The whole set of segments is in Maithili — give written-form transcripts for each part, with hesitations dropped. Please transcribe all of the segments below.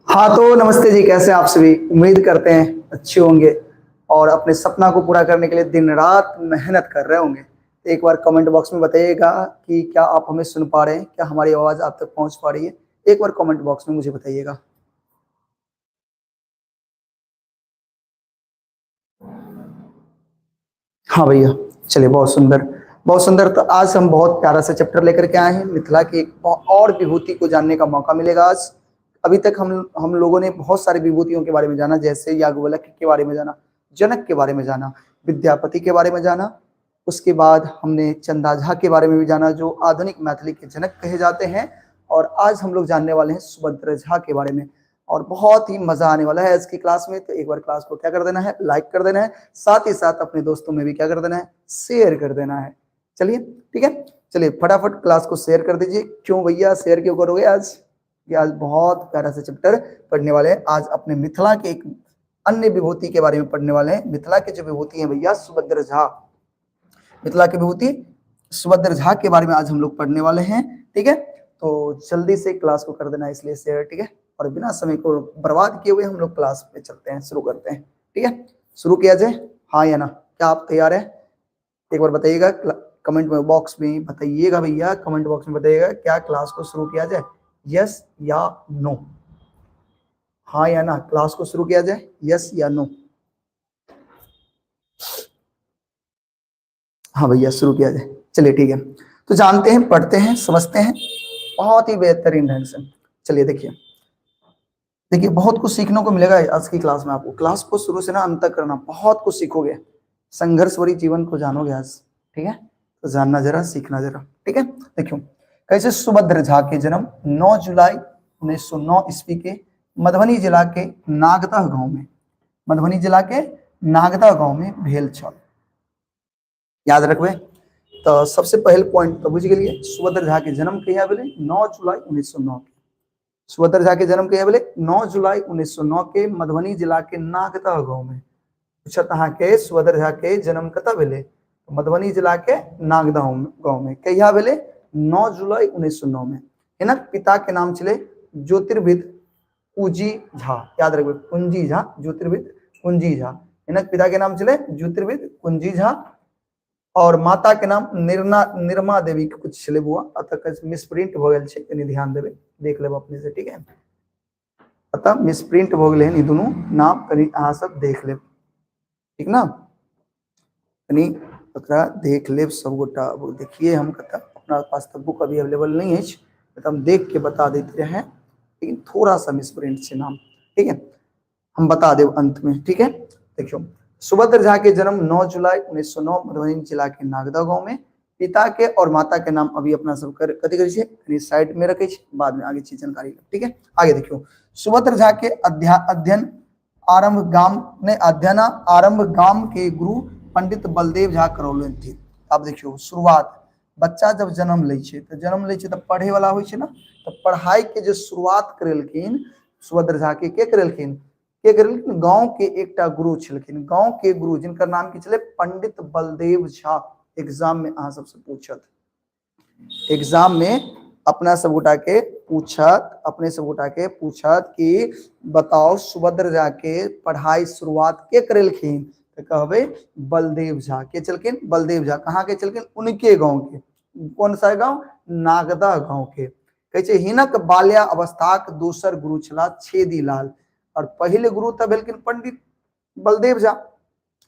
हाँ तो नमस्ते जी, कैसे हैं आप सभी। उम्मीद करते हैं अच्छे होंगे और अपने सपना को पूरा करने के लिए दिन रात मेहनत कर रहे होंगे। तो एक बार कमेंट बॉक्स में बताइएगा कि क्या आप हमें सुन पा रहे हैं, क्या हमारी आवाज़ आप तक पहुंच पा रही है। एक बार कमेंट बॉक्स में मुझे बताइएगा। हाँ भैया, चलिए, बहुत सुंदर, बहुत सुंदर। तो आज हम बहुत प्यारा सा चैप्टर लेकर के आए हैं। मिथिला की एक और विभूति को जानने का मौका मिलेगा आज। अभी तक हम लोगों ने बहुत सारे विभूतियों के बारे में जाना, जैसे याज्ञवल्क्य के बारे में जाना, जनक के बारे में जाना, विद्यापति के बारे में जाना। उसके बाद हमने चंदा झा के बारे में भी जाना, जो आधुनिक मैथिली के जनक कहे जाते हैं। और आज हम लोग जानने वाले हैं सुभद्र झा के बारे में, और बहुत ही मजा आने वाला है आज की क्लास में। तो एक बार क्लास को क्या कर देना है, लाइक कर देना है, साथ ही साथ अपने दोस्तों में भी क्या कर देना है, शेयर कर देना है। चलिए ठीक है, चलिए फटाफट क्लास को शेयर कर दीजिए। क्यों भैया शेयर क्यों करोगे आज? कि आज बहुत प्यारा सा चैप्टर पढ़ने वाले हैं। आज अपने मिथिला के एक अन्य विभूति के बारे में पढ़ने वाले हैं। मिथिला के जो विभूति हैं भैया सुभद्र झा, मिथिला के विभूति सुभद्र झा के बारे में आज हम लोग पढ़ने वाले हैं। ठीक है, तो जल्दी से क्लास को कर देना इसलिए शेयर, ठीक है। और बिना समय को बर्बाद किए हुए हम लोग क्लास पे चलते हैं, शुरू करते हैं। ठीक है, शुरू किया जाए, हाँ या ना? क्या आप तैयार हैं? एक बार बताइएगा कमेंट में बॉक्स में बताइएगा भैया, कमेंट बॉक्स में बताइएगा क्या क्लास को शुरू किया जाए, यस या नो? हाँ या ना, क्लास को शुरू किया जाए, यस या नो? हाँ भैया शुरू किया जाए, चलिए ठीक है। तो जानते हैं, पढ़ते हैं, समझते हैं बहुत ही बेहतरीन ढंग से। चलिए देखिए, देखिए बहुत कुछ सीखने को मिलेगा आज की क्लास में आपको। क्लास को शुरू से ना अंत तक करना, बहुत कुछ सीखोगे, संघर्ष भरी जीवन को जानोगे आज। ठीक है, तो जानना जरा, सीखना जरा। ठीक है, देखियो कैसे सुभद्र झा के जन्म 9 जुलाई 1909 ईस्वी के मधुबनी जिला के नागदह गांव में, मधुबनी जिला के नागदह गांव में भेल छल। याद रखबे। तो सबसे पहल पॉइंट तो बुझ गेलिए, सुभद्र झा के जन्म कहिया भेलै? 9 जुलाई 1909 के। सुभद्र झा के जन्म कहिया भेलै? 9 जुलाई 1909 के मधुबनी जिला के नागदह गांव में। पूछत अहाँ के सुभद्र झा के जन्म कतऽ भेलै? मधुबनी जिला के नागदह गांव में। कहिया भेलै? 9 जुलाई 1909 में। हिनक पिता के नाम छलै ज्योतिर्विद कुंजी झा। याद रखबै, कुंजी झा, ज्योतिर्विद कुंजी झा। हिनक पिता के नाम छलै ज्योतिर्विद कुंजी झा और माता के नाम निर्ना निर्मा देवी के कुछ छलै बुआ। अतः मिसप्रिंट भऽ गेल छै, कनि ध्यान देबै, देख लेब अपने से। ठीक है, अतः मिसप्रिंट भऽ गेलै हन ई दुनू नाम, कनि अहाँ सब देख लेब, ठीक ना? कनि ओकरा देख लेब सब गोटा। अब देखिए हम कतऽ, अपना पास तऽ बुक अभी अवेलेबल नहीं अछि, तऽ हम देख के बता देते रहे, लेकिन थोड़ा सा मिसप्रिंट छै नाम। ठीक है, हम बता देब अंत में। ठीक है, देखियो सुभद्र झा के जन्म 9 जुलाई 1909 मधुबनी जिला के नागदा गांव में। पिता के और माता के नाम अभी अपना सब कर कथी करै छियै, कनि साइड में रखै छी, बाद में आगे छी जानकारी। ठीक है, आगे देखियो सुभद्र झा के अध्ययन आरंभ गाम ने अध्ययन आरंभ गाम के गुरु पंडित बलदेव झा करौलनि थी। आब देखियो शुरुआत, बच्चा जब जन्म लै छै तऽ जन्म लै छै तऽ पढ़े वाला होइ छै ना, तऽ पढ़ाई के जे शुरुआत करेलखिन सुभद्र झा के, के करेलखिन, के करेलखिन? गांव के एकटा गुरु छलखिन, गांव के गुरु जिनकर नाम की छलै पंडित बलदेव झा। एग्जाम में अहाँ सबसे पूछत, एग्जाम में अपना सब गोटा के पूछत, अपने सब गोटा के पूछत कि बताओ सुभद्र झा के पढ़ाई शुरुआत के करेलखिन, तो कहबे बलदेव झा। के छलखिन? बलदेव झा। कहाँ के छलखिन? उनके गांव के। कौन सा गांव? नागदा गांव के। कहै छै हिनक बाल्या अवस्थाक दोसर गुरु छला छेदी लाल, और पहिले गुरु तऽ भेलखिन पंडित बलदेव झा।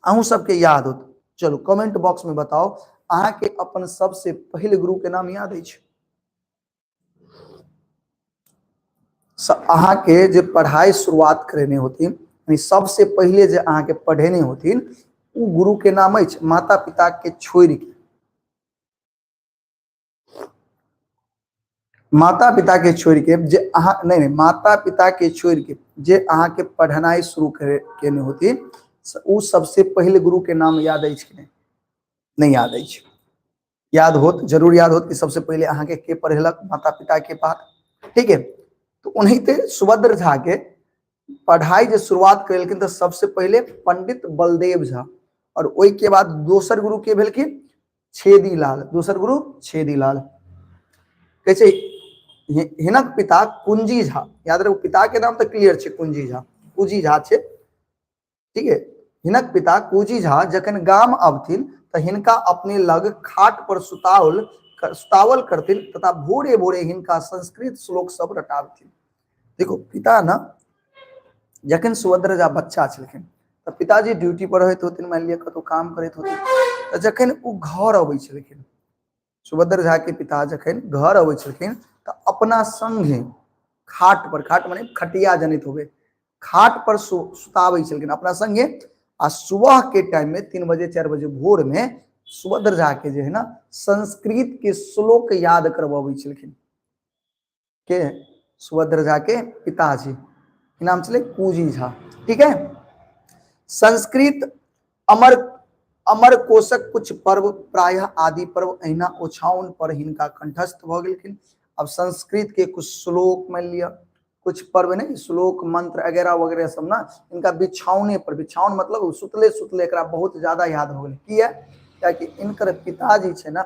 अहूँ सबके याद होत। चलू कमेंट बॉक्स में बताओ अहाँ के अपन सबसे पहिले गुरु के नाम याद अछि? अहाँ के जे पढ़ाई शुरुआत करेने होथिन, यानी सबसे पहिले जे अहाँ के पढ़ेने होथिन, उ गुरु के नाम अछि माता पिता के छोड़ि के। माता पिता के छोड़ के जे अहाँ नहीं नहीं, माता पिता के छोड़ के जे अहाँ के पढ़नाइ शुरू करे केने होती, उ सबसे पहले गुरु के नाम याद अछि कि नहीं? नहीं याद अछि। याद होत, जरूर याद होत कि सबसे पहले अहाँ के पढ़ेलक, माता पिता के बाद, ठीक है। तो ओनाहिते सुभद्र झा के पढ़ाई जे शुरुआत करेलखिन तो सबसे पहले पंडित बलदेव झा, और ओहि के बाद दोसर गुरु के भेलखिन छेदी लाल, दोसर गुरु छेदी लाल। कहै छै हिनक पिता कुंजी झा, याद रखू पिता के नाम तो क्लियर छै, कुंजी झा, कुजी झा छै, ठीक है। हिनक पिता कुजी झा जखन गाम अबथिन तऽ हिनका अपने लग खाट पर सुतावल करथिन तथा भोरे भोरे हिनका संस्कृत श्लोक सब रटाबथिन। देखो पिता न जखन सुभद्र झा बच्चा छलखिन तऽ पिताजी ड्यूटी पर रहैत होथिन, मानि लिअ कतहु काम करैत होथिन, तऽ जखन ओ घर अबै छलखिन, सुभद्र झा के पिता जखन घर अबै छलखिन तऽ अपना संगे खाट पर, खाट माने खटिया जनैत होबे, खाट पर सुताबै छलखिन अपना संगे। आ सुबह के टाइम में 3 बजे 4 बजे भोर में सुभद्र झा के जे है ना संस्कृत के श्लोक याद करवाबै छलखिन। के सुभद्र झा के पिताजी के नाम छलै कुजी झा, ठीक है। संस्कृत अमर कोशक कुछ पर्व प्रायः आदि पर्व अहिना ओछाउन पर हिनका कंठस्थ भऽ गेलखिन। अब संस्कृत के कुछ श्लोक मान लिअ, कुछ पर्व नहीं, श्लोक मंत्र वगैरह वगैरह सब ना इनका बिछाउने पर, बिछाउन मतलब सुतले सुतले एकरा बहुत ज्यादा याद हो गेलै। किया? कियाकि इनकर पिताजी छै ना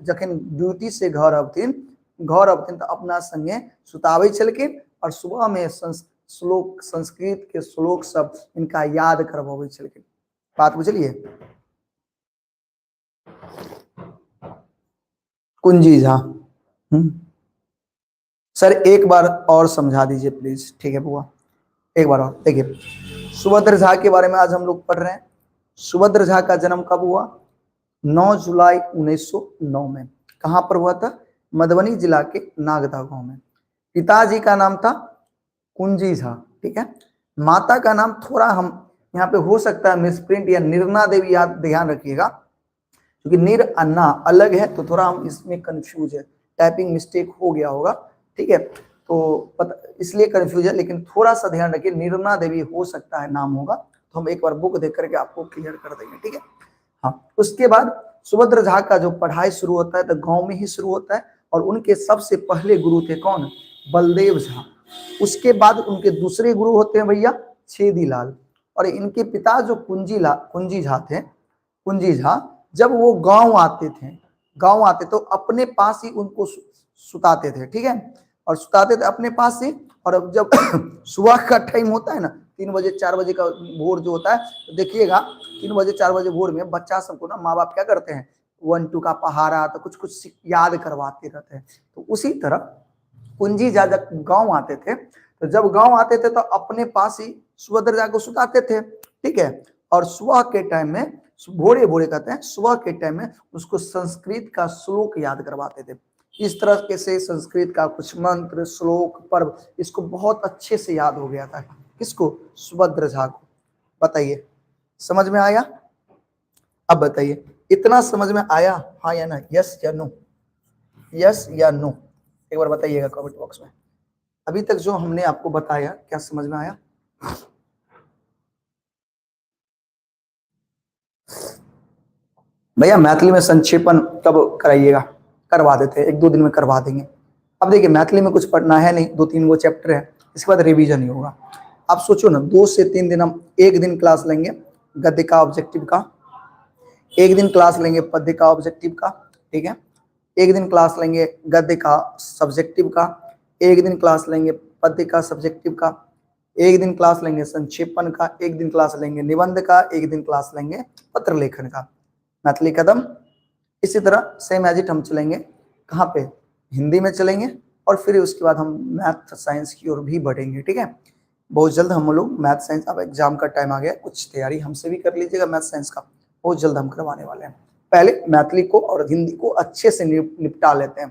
जखन ड्यूटी से घर अबथिन तऽ अपना संगे सुताबै छलखिन और सुबह में श्लोक संस्कृत के श्लोक सब इनका याद करवाबै छलखिन। बात बुझलिए? कुंजी झा, सर एक बार और समझा दीजिए प्लीज। ठीक है बुआ, एक बार और देखिए। सुभद्र झा के बारे में आज हम लोग पढ़ रहे हैं। सुभद्र झा का जन्म कब हुआ? 9 जुलाई 1909 में। कहां पर हुआ था? मधुबनी जिला के नागदा गांव में। पिताजी का नाम था कुंजी झा, ठीक है। माता का नाम थोड़ा हम यहाँ पे हो सकता है मिसप्रिंट या निर्णा देवी, याद ध्यान रखिएगा क्योंकि निर अन्ना अलग है तो थोड़ा हम इसमें कंफ्यूज है, टाइपिंग मिस्टेक हो गया होगा, ठीक है, तो पता इसलिए कंफ्यूज है, लेकिन थोड़ा सा ध्यान रखिए, निर्णा देवी हो सकता है नाम होगा, तो हम एक बार बुक देख करके आपको क्लियर कर देंगे, ठीक है। हाँ, उसके बाद सुभद्र झा का जो पढ़ाई शुरू होता है तो गांव में ही शुरू होता है, और उनके सबसे पहले गुरु थे कौन? बलदेव झा। उसके बाद उनके दूसरे गुरु होते हैं भैया छेदीलाल, और इनके पिता जो कुंजी झा थे, कुंजी झा जब वो गांव आते थे, गांव आते तो अपने पास ही उनको सुताते थे, ठीक है, और सुताते थे अपने पास ही। और अब जब सुबह का टाइम होता है ना, 3 बजे 4 बजे का भोर जो होता है, तो देखिएगा 3 बजे 4 बजे भोर में बच्चा सबको ना माँ बाप क्या करते हैं, 1 2 का पहाड़ा तो कुछ कुछ याद करवाते रहते हैं। तो उसी तरह कुंजी झा जब गाँव आते थे, तो जब गाँव आते थे तो अपने पास ही सुभद्र झा को सुताते थे, ठीक है, और सुबह के टाइम में, भोरे भोरे कहते हैं, सुबह के टाइम में उसको संस्कृत का श्लोक याद करवाते थे। इस तरह के से संस्कृत का कुछ मंत्र श्लोक पर्व इसको बहुत अच्छे से याद हो गया था। किसको? सुभद्र झा को। बताइए समझ में आया? अब बताइए इतना समझ में आया, हाँ या ना? यस या नो? यस या नो एक बार बताइएगा कमेंट बॉक्स में। अभी तक जो हमने आपको बताया क्या समझ में आया? भैया मैथिली में संक्षेपण कब कराइएगा? करवा देते हैं, 1-2 दिन में करवा देंगे। अब देखिए मैथिली में कुछ पढ़ना है नहीं, 2-3 वो चैप्टर है, इसके बाद रिवीजन ही होगा। आप सोचो ना, 2 से 3 दिन हम एक दिन क्लास लेंगे गद्य का ऑब्जेक्टिव का, एक दिन क्लास लेंगे पद्य का ऑब्जेक्टिव का, ठीक है, एक दिन क्लास लेंगे गद्य का सब्जेक्टिव का, एक दिन क्लास लेंगे पद्य का सब्जेक्टिव का, एक दिन क्लास लेंगे संक्षेपण का, एक दिन क्लास लेंगे निबंध का, एक दिन क्लास लेंगे पत्र लेखन का, मैथिली कदम। इसी तरह सेम एज it हम चलेंगे कहाँ पे? हिंदी में चलेंगे, और फिर उसके बाद हम मैथ साइंस की ओर भी बढ़ेंगे, ठीक है। बहुत जल्द हम लोग मैथ साइंस, अब एग्जाम का टाइम आ गया, कुछ तैयारी हमसे भी कर लीजिएगा मैथ साइंस का, बहुत जल्द हम करवाने वाले हैं। पहले मैथिली को और हिंदी को अच्छे से निपटा लेते हैं,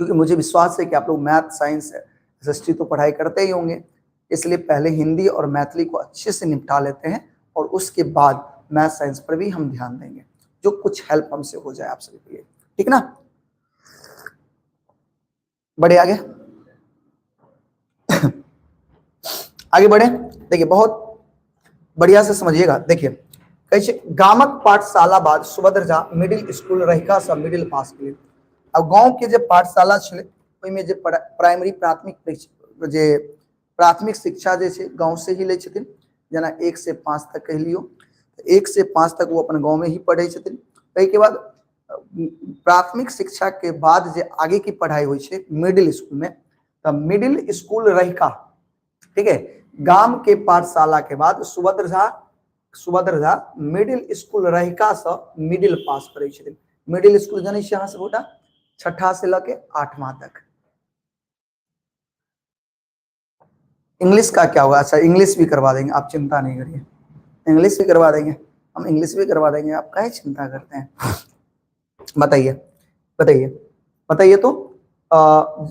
क्योंकि मुझे विश्वास है कि आप लोग मैथ साइंस एसएसटी तो पढ़ाई करते ही होंगे, इसलिए पहले हिंदी और मैथिली को अच्छे से निपटा लेते हैं और उसके बाद मैथ साइंस पर भी हम ध्यान देंगे, जो कुछ हेल्प हमसे हो जाए आप सभी के लिए, ठीक ना। बढ़े आगे, आगे बढ़े। देखिए बहुत बढ़िया से समझिएगा। देखिए कहै छै गामक पाठशाला बाद सुभद्र झा मिडिल स्कूल रहिका से मिडिल पास के। अब गांव के जे पाठशाला छलै ओहिमे जे प्राइमरी प्राथमिक जे प्राथमिक शिक्षा जे छै गांव से ही लै छथिन, जेना 1 से 5 तक कहि लियौ, 1 से 5 तक वो अपन गांव में ही पढ़ै छथिन। ताहिके बाद प्राथमिक शिक्षा के बाद जे आगे की पढ़ाई होइ छै मिडिल स्कूल में, तऽ मिडिल स्कूल रहिका, ठीक है, गाम के पाठशाला के बाद सुभद्र झा मिडिल स्कूल रहिका से मिडिल पास करै छथिन। मिडिल स्कूल जानै छियै अहाँ सब गोटा, छठा से लऽ के 8वां तक। इंग्लिश का क्या होगा? अच्छा इंग्लिश भी करवा देंगे, आप चिंता नहीं करिए, इंग्लिश भी करवा देंगे हम, इंग्लिश भी करवा देंगे, आप काहे चिंता करते हैं? बताइए बताइए बताइए। तो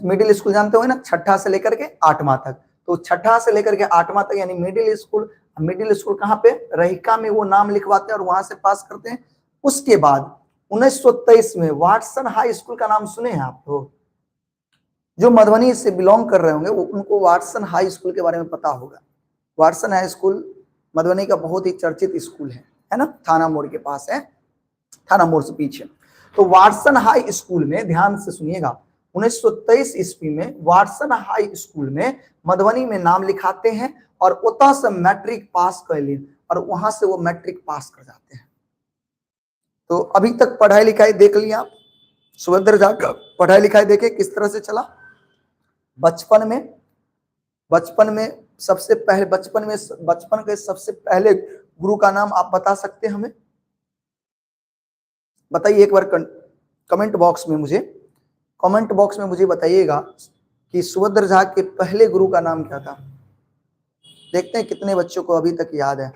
मिडिल स्कूल जानते हो ना, छठा से लेकर के 8वां तक। तो छठा से लेकर के 8वां तक यानी मिडिल स्कूल, मिडिल स्कूल कहाँ पे? रहिका में वो नाम लिखवाते हैं और वहां से पास करते हैं। उसके बाद 1923 में वाटसन हाई स्कूल का नाम सुने हैं आप लोग? जो मधुबनी से बिलोंग कर रहे होंगे वो उनको वाटसन हाई स्कूल के बारे में पता होगा। वाटसन हाई स्कूल मधुबनी का बहुत ही चर्चित स्कूल है ना, थाना मोड़ के पास है, थाना मोड़ से पीछे। तो वाटसन हाई स्कूल में ध्यान से सुनिएगा, 1923 ईस्वी में वाटसन हाई स्कूल में मधुबनी में नाम लिखाते हैं और ओतऽ से मैट्रिक पास कर लिए और वहां से वो मैट्रिक पास कर जाते हैं। तो अभी तक पढ़ाई लिखाई देख लिया आप, सुभद्र झा का पढ़ाई लिखाई देखे किस तरह से चला। बचपन में, बचपन में सबसे पहले, बचपन में, बचपन के सबसे पहले गुरु का नाम आप बता सकते हैं हमें? बताइए एक बार कमेंट बॉक्स में मुझे, कमेंट बॉक्स में मुझे बताइएगा कि सुभद्र झा के पहले गुरु का नाम क्या था। देखते हैं कितने बच्चों को अभी तक याद है।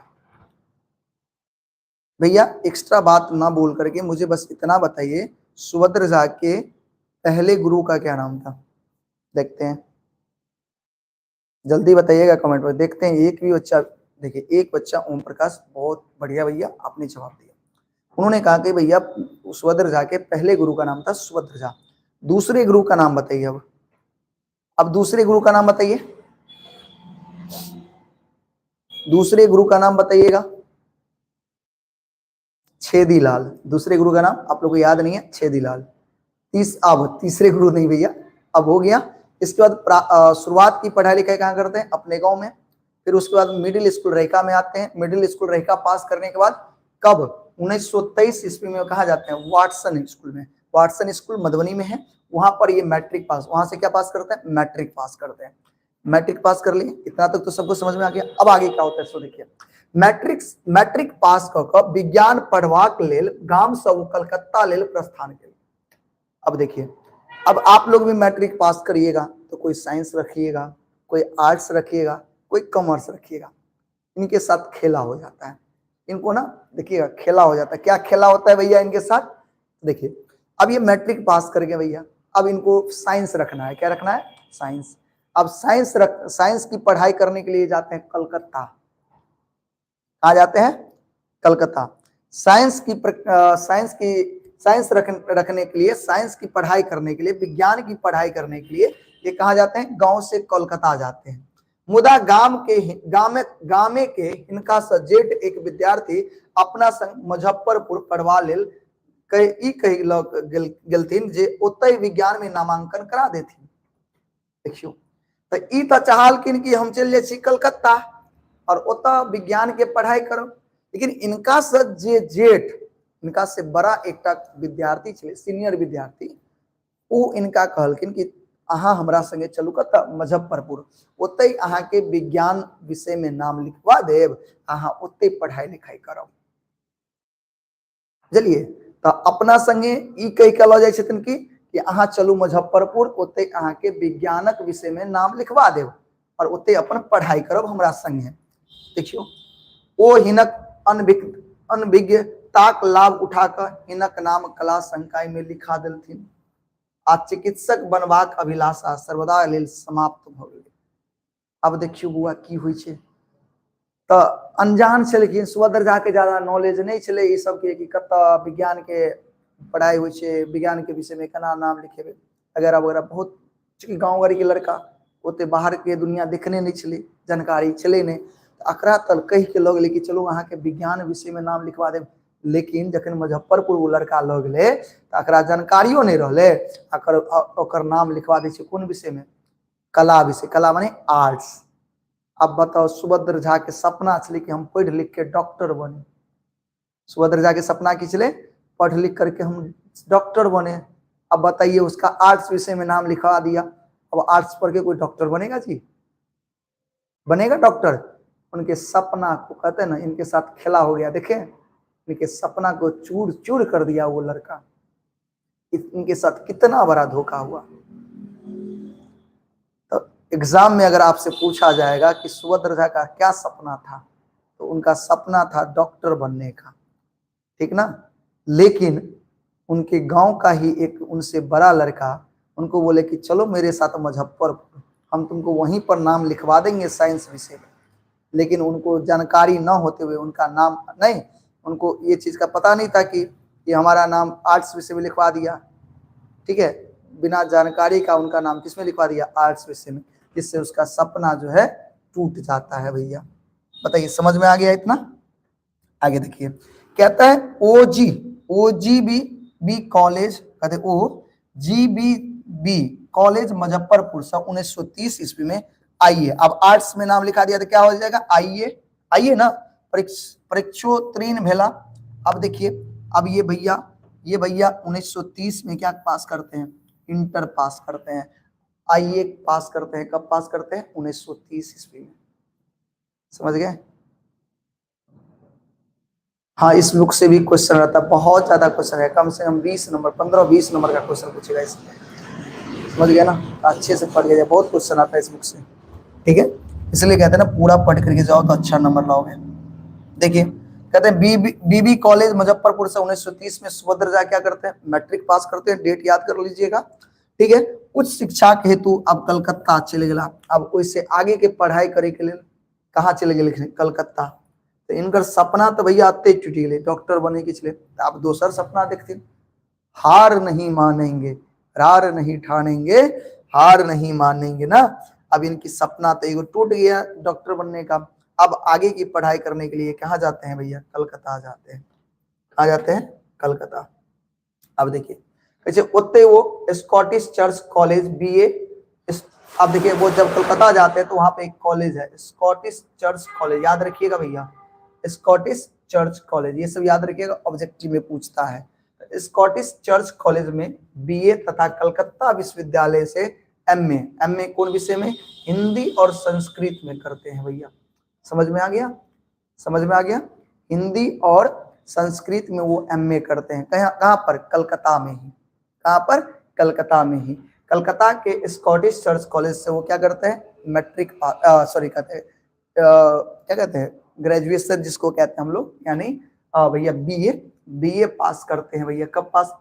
भैया एक्स्ट्रा बात ना बोल करके मुझे बस इतना बताइए, सुभद्र झा के पहले गुरु का क्या नाम था? देखते हैं, जल्दी बताइएगा कमेंट में। देखते हैं एक भी बच्चा, देखिए एक बच्चा ओम प्रकाश, बहुत बढ़िया भैया आपने जवाब दिया। उन्होंने कहा कि भैया सुभद्र झा के पहले गुरु का नाम था सुभद्र झा। दूसरे गुरु का नाम बताइए अब दूसरे गुरु का नाम बताइए, दूसरे गुरु का नाम बताइएगा। छेदीलाल, दूसरे गुरु का नाम आप लोग को याद नहीं है, छेदीलाल। अब तीसरे गुरु नहीं भैया, अब हो गया। इसके बाद शुरुआत की पढ़ाई लिखाई कहाँ करते हैं? अपने गांव में। फिर उसके बाद मिडिल स्कूल रहिका में आते हैं। मिडिल स्कूल रहिका पास करने के बाद कब? 1923 ईस्वी में कहाँ जाते हैं? वाटसन स्कूल में। वाटसन स्कूल मधुबनी में है, वहां पर ये मैट्रिक पास, वहां से क्या पास करते हैं? मैट्रिक पास करते हैं। मैट्रिक पास कर लिए, इतना तक तो सबको समझ में आ गया। अब आगे क्या होता है सो देखिए, मैट्रिक पास क कऽ विज्ञान पढ़बाक लेल गाम से वो कलकत्ता लेल प्रस्थान केलक। अब देखिए, अब आप लोग भी मैट्रिक पास करिएगा तो कोई साइंस रखिएगा, कोई आर्ट्स रखिएगा, कोई कॉमर्स रखिएगा, इनके साथ खेला हो जाता है। इनको ना देखिएगा खेला हो जाता है। क्या खेला होता है भैया इनके साथ? देखिए अब ये मैट्रिक पास करके भैया, अब इनको साइंस रखना है। क्या रखना है? साइंस। अब साइंस की पढ़ाई करने के लिए जाते हैं कलकत्ता। कहाँ जाते हैं? कलकत्ता। साइंस रखने के लिए, साइंस की पढ़ाई करने के लिए, विज्ञान की पढ़ाई करने के लिए ये कहाँ जाते हैं? गांव से कोलकाता जाते हैं। मुदा गाम के गामे गामे के हिनका से जेठ एक विद्यार्थी अपना संग मुजफ्फरपुर पढ़वा लेल कह ई कहि ल गेलथिन जे ओतहि विज्ञान में नामांकन करा देथिन। देखियो तो ई तो चाहलखिन कि हम चलि जाइ छी कलकत्ता और ओतऽ विज्ञान के पढ़ाई करब, लेकिन इनका से जे जेठ, इनका से बड़ा एकटा विद्यार्थी छलै, सीनियर विद्यार्थी, ओ इनका कहलखिन कि अहाँ हमरा संगे चलू कतऽ? मुजफ्फरपुर, ओतहि अहाँके विज्ञान विषय में नाम लिखवा देब, अहाँ ओतहि पढ़ाई लिखाई करब। बुझलिए? तो अपना संगे ई कहि के लऽ जाइ छथिन कि अहाँ चलू मुजफ्फरपुर, ओतहि अहाँके विज्ञानक विषय में नाम लिखवा देब और ओतहि अपन पढ़ाई करब हमरा संगे। देखियो ओ हिनक अनभिज्ञताक लाभ उठा कऽ हिनक नाम कला संकाय में लिखा देलथिन आ चिकित्सक बनबाक अभिलाषा सर्वदा लेल समाप्त भऽ गेलै। अब देखियो बुआ की होइ छै। तऽ अनजान छलखिन सुभद्र झा के, ज्यादा नॉलेज नहीं छलै ई सबके कि कतऽ विज्ञान के पढ़ाई होइ छै, विज्ञान के विषय में केना नाम लिखेबै वगैरह वगैरह। बहुत चूँकि गाँव घर के लड़का ओते बाहर के दुनिया देखने नहीं छलै, जानकारी छलै नहीं, तऽ एकरा तल कहि के लऽ गेलै कि चलू अहाँके विज्ञान विषय में नाम लिखवा देब। लेकिन जखन मुजफ्फरपुर ओ लड़का लऽ गेलै तऽ एकरा जानकारियो नहीं रहलै, ओकर नाम लिखवा दै छै कोन विषय में, कला विषय, कला माने आर्ट्स। अब बताओ सुभद्र झा के सपना छलै कि हम पढ़ि लिख के डॉक्टर बनी। सुभद्र झा के सपना की छलै, पढ़ लिख करके हम डॉक्टर बने। अब बताइए उसका आर्ट्स विषय में नाम लिखवा दिया, अब आर्ट्स पढ़ के कोई डॉक्टर बनेगा जी? बनेगा डॉक्टर? उनके सपना को कहते हैं ना, इनके साथ खेला हो गया। देखे इनके सपना को चूर चूर कर दिया वो लड़का, इनके साथ कितना बड़ा धोखा हुआ। तो एग्जाम में अगर आपसे पूछा जाएगा कि सुभद्र झा का क्या सपना था, तो उनका सपना था डॉक्टर बनने का, ठीक ना। लेकिन उनके गांव का ही एक उनसे बड़ा लड़का उनको बोले कि चलो मेरे साथ मुजफ्फरपुर, हम तुमको वहीं पर नाम लिखवा देंगे साइंस विषय में। लेकिन उनको जानकारी न होते हुए उनका नाम नहीं, उनको ये चीज़ का पता नहीं था कि ये हमारा नाम आर्ट्स विषय में लिखवा दिया, ठीक है। बिना जानकारी का उनका नाम किस में लिखवा दिया, आर्ट्स विषय में, जिससे उसका सपना जो है टूट जाता है। भैया बताइए समझ में आ गया इतना? आगे देखिए कहता है ओ जी बी बी कॉलेज, कहते O G B B college Muzaffarpur से 1930 ईस्वी में आई ए। अब आर्ट्स में नाम लिखा दिया तो क्या हो जाएगा, आई ए, आई ए ना, परीक्षोत्तीर्ण भेला। अब देखिए अब ये भैया 1930 में क्या पास करते हैं, इंटर पास करते हैं, आई ए पास करते हैं। कब पास करते हैं, 1930 ईस्वी में। समझ गए? हाँ, इस बुक से भी क्वेश्चन रहता है, बहुत ज्यादा क्वेश्चन है, कम से कम 20 नंबर, 15-20 नंबर का क्वेश्चन पूछेगा इसमें। समझ गया ना? अच्छे से पढ़ लिया, बहुत क्वेश्चन आता है इस बुक से, ठीक है। इसलिए कहते हैं ना पूरा पढ़ करके जाओ तो अच्छा नंबर लाओगे। देखिए कहते हैं बीबी कॉलेज मुजफ्फरपुर से 1930 में सुभद्र झा क्या करते हैं, मैट्रिक पास करते हैं। डेट याद कर लीजिएगा, ठीक है। उच्च शिक्षा के हेतु अब कलकत्ता चले गया। अब उससे आगे के पढ़ाई करे के लिए कहाँ चले गए, कलकत्ता। तो इनकर सपना तो भैया आते टूटी गए, डॉक्टर बने के चले। तो आप दोसर सपना देखते, हार नहीं मानेंगे, रार नहीं ठानेंगे, हार नहीं मानेंगे ना। अब इनकी सपना तो एगो टूट गया डॉक्टर बनने का। अब आगे की पढ़ाई करने के लिए कहाँ जाते हैं भैया, कलकत्ता जाते हैं। कहाँ जाते हैं, कलकत्ता। अब देखिए कैसे ओते वो स्कॉटिश चर्च कॉलेज बीए। अब देखिए वो जब कलकत्ता जाते हैं तो वहां पे एक कॉलेज है, स्कॉटिश चर्च कॉलेज, याद रखिएगा भैया, स्कॉटिश चर्च कॉलेज, ये सब याद रखिएगा, ऑब्जेक्टिव में पूछता है। स्कॉटिश चर्च कॉलेज में बीए तथा कलकत्ता विश्वविद्यालय से एमए, एमए कौन विषय में, हिंदी और संस्कृत में करते हैं भैया। समझ में आ गया? समझ में आ गया? हिंदी और संस्कृत में वो एमए करते हैं। कहाँ पर, कलकत्ता में ही। कहाँ पर, कलकत्ता में ही। कलकत्ता के स्कॉटिश चर्च कॉलेज से वो क्या करते हैं, मैट्रिक सॉरी कहते हैं, क्या कहते हैं, ग्रेजुएशन जिसको कहते हैं हम लोग, यानी भैया बीए पास करते हैं भैया। कब पास,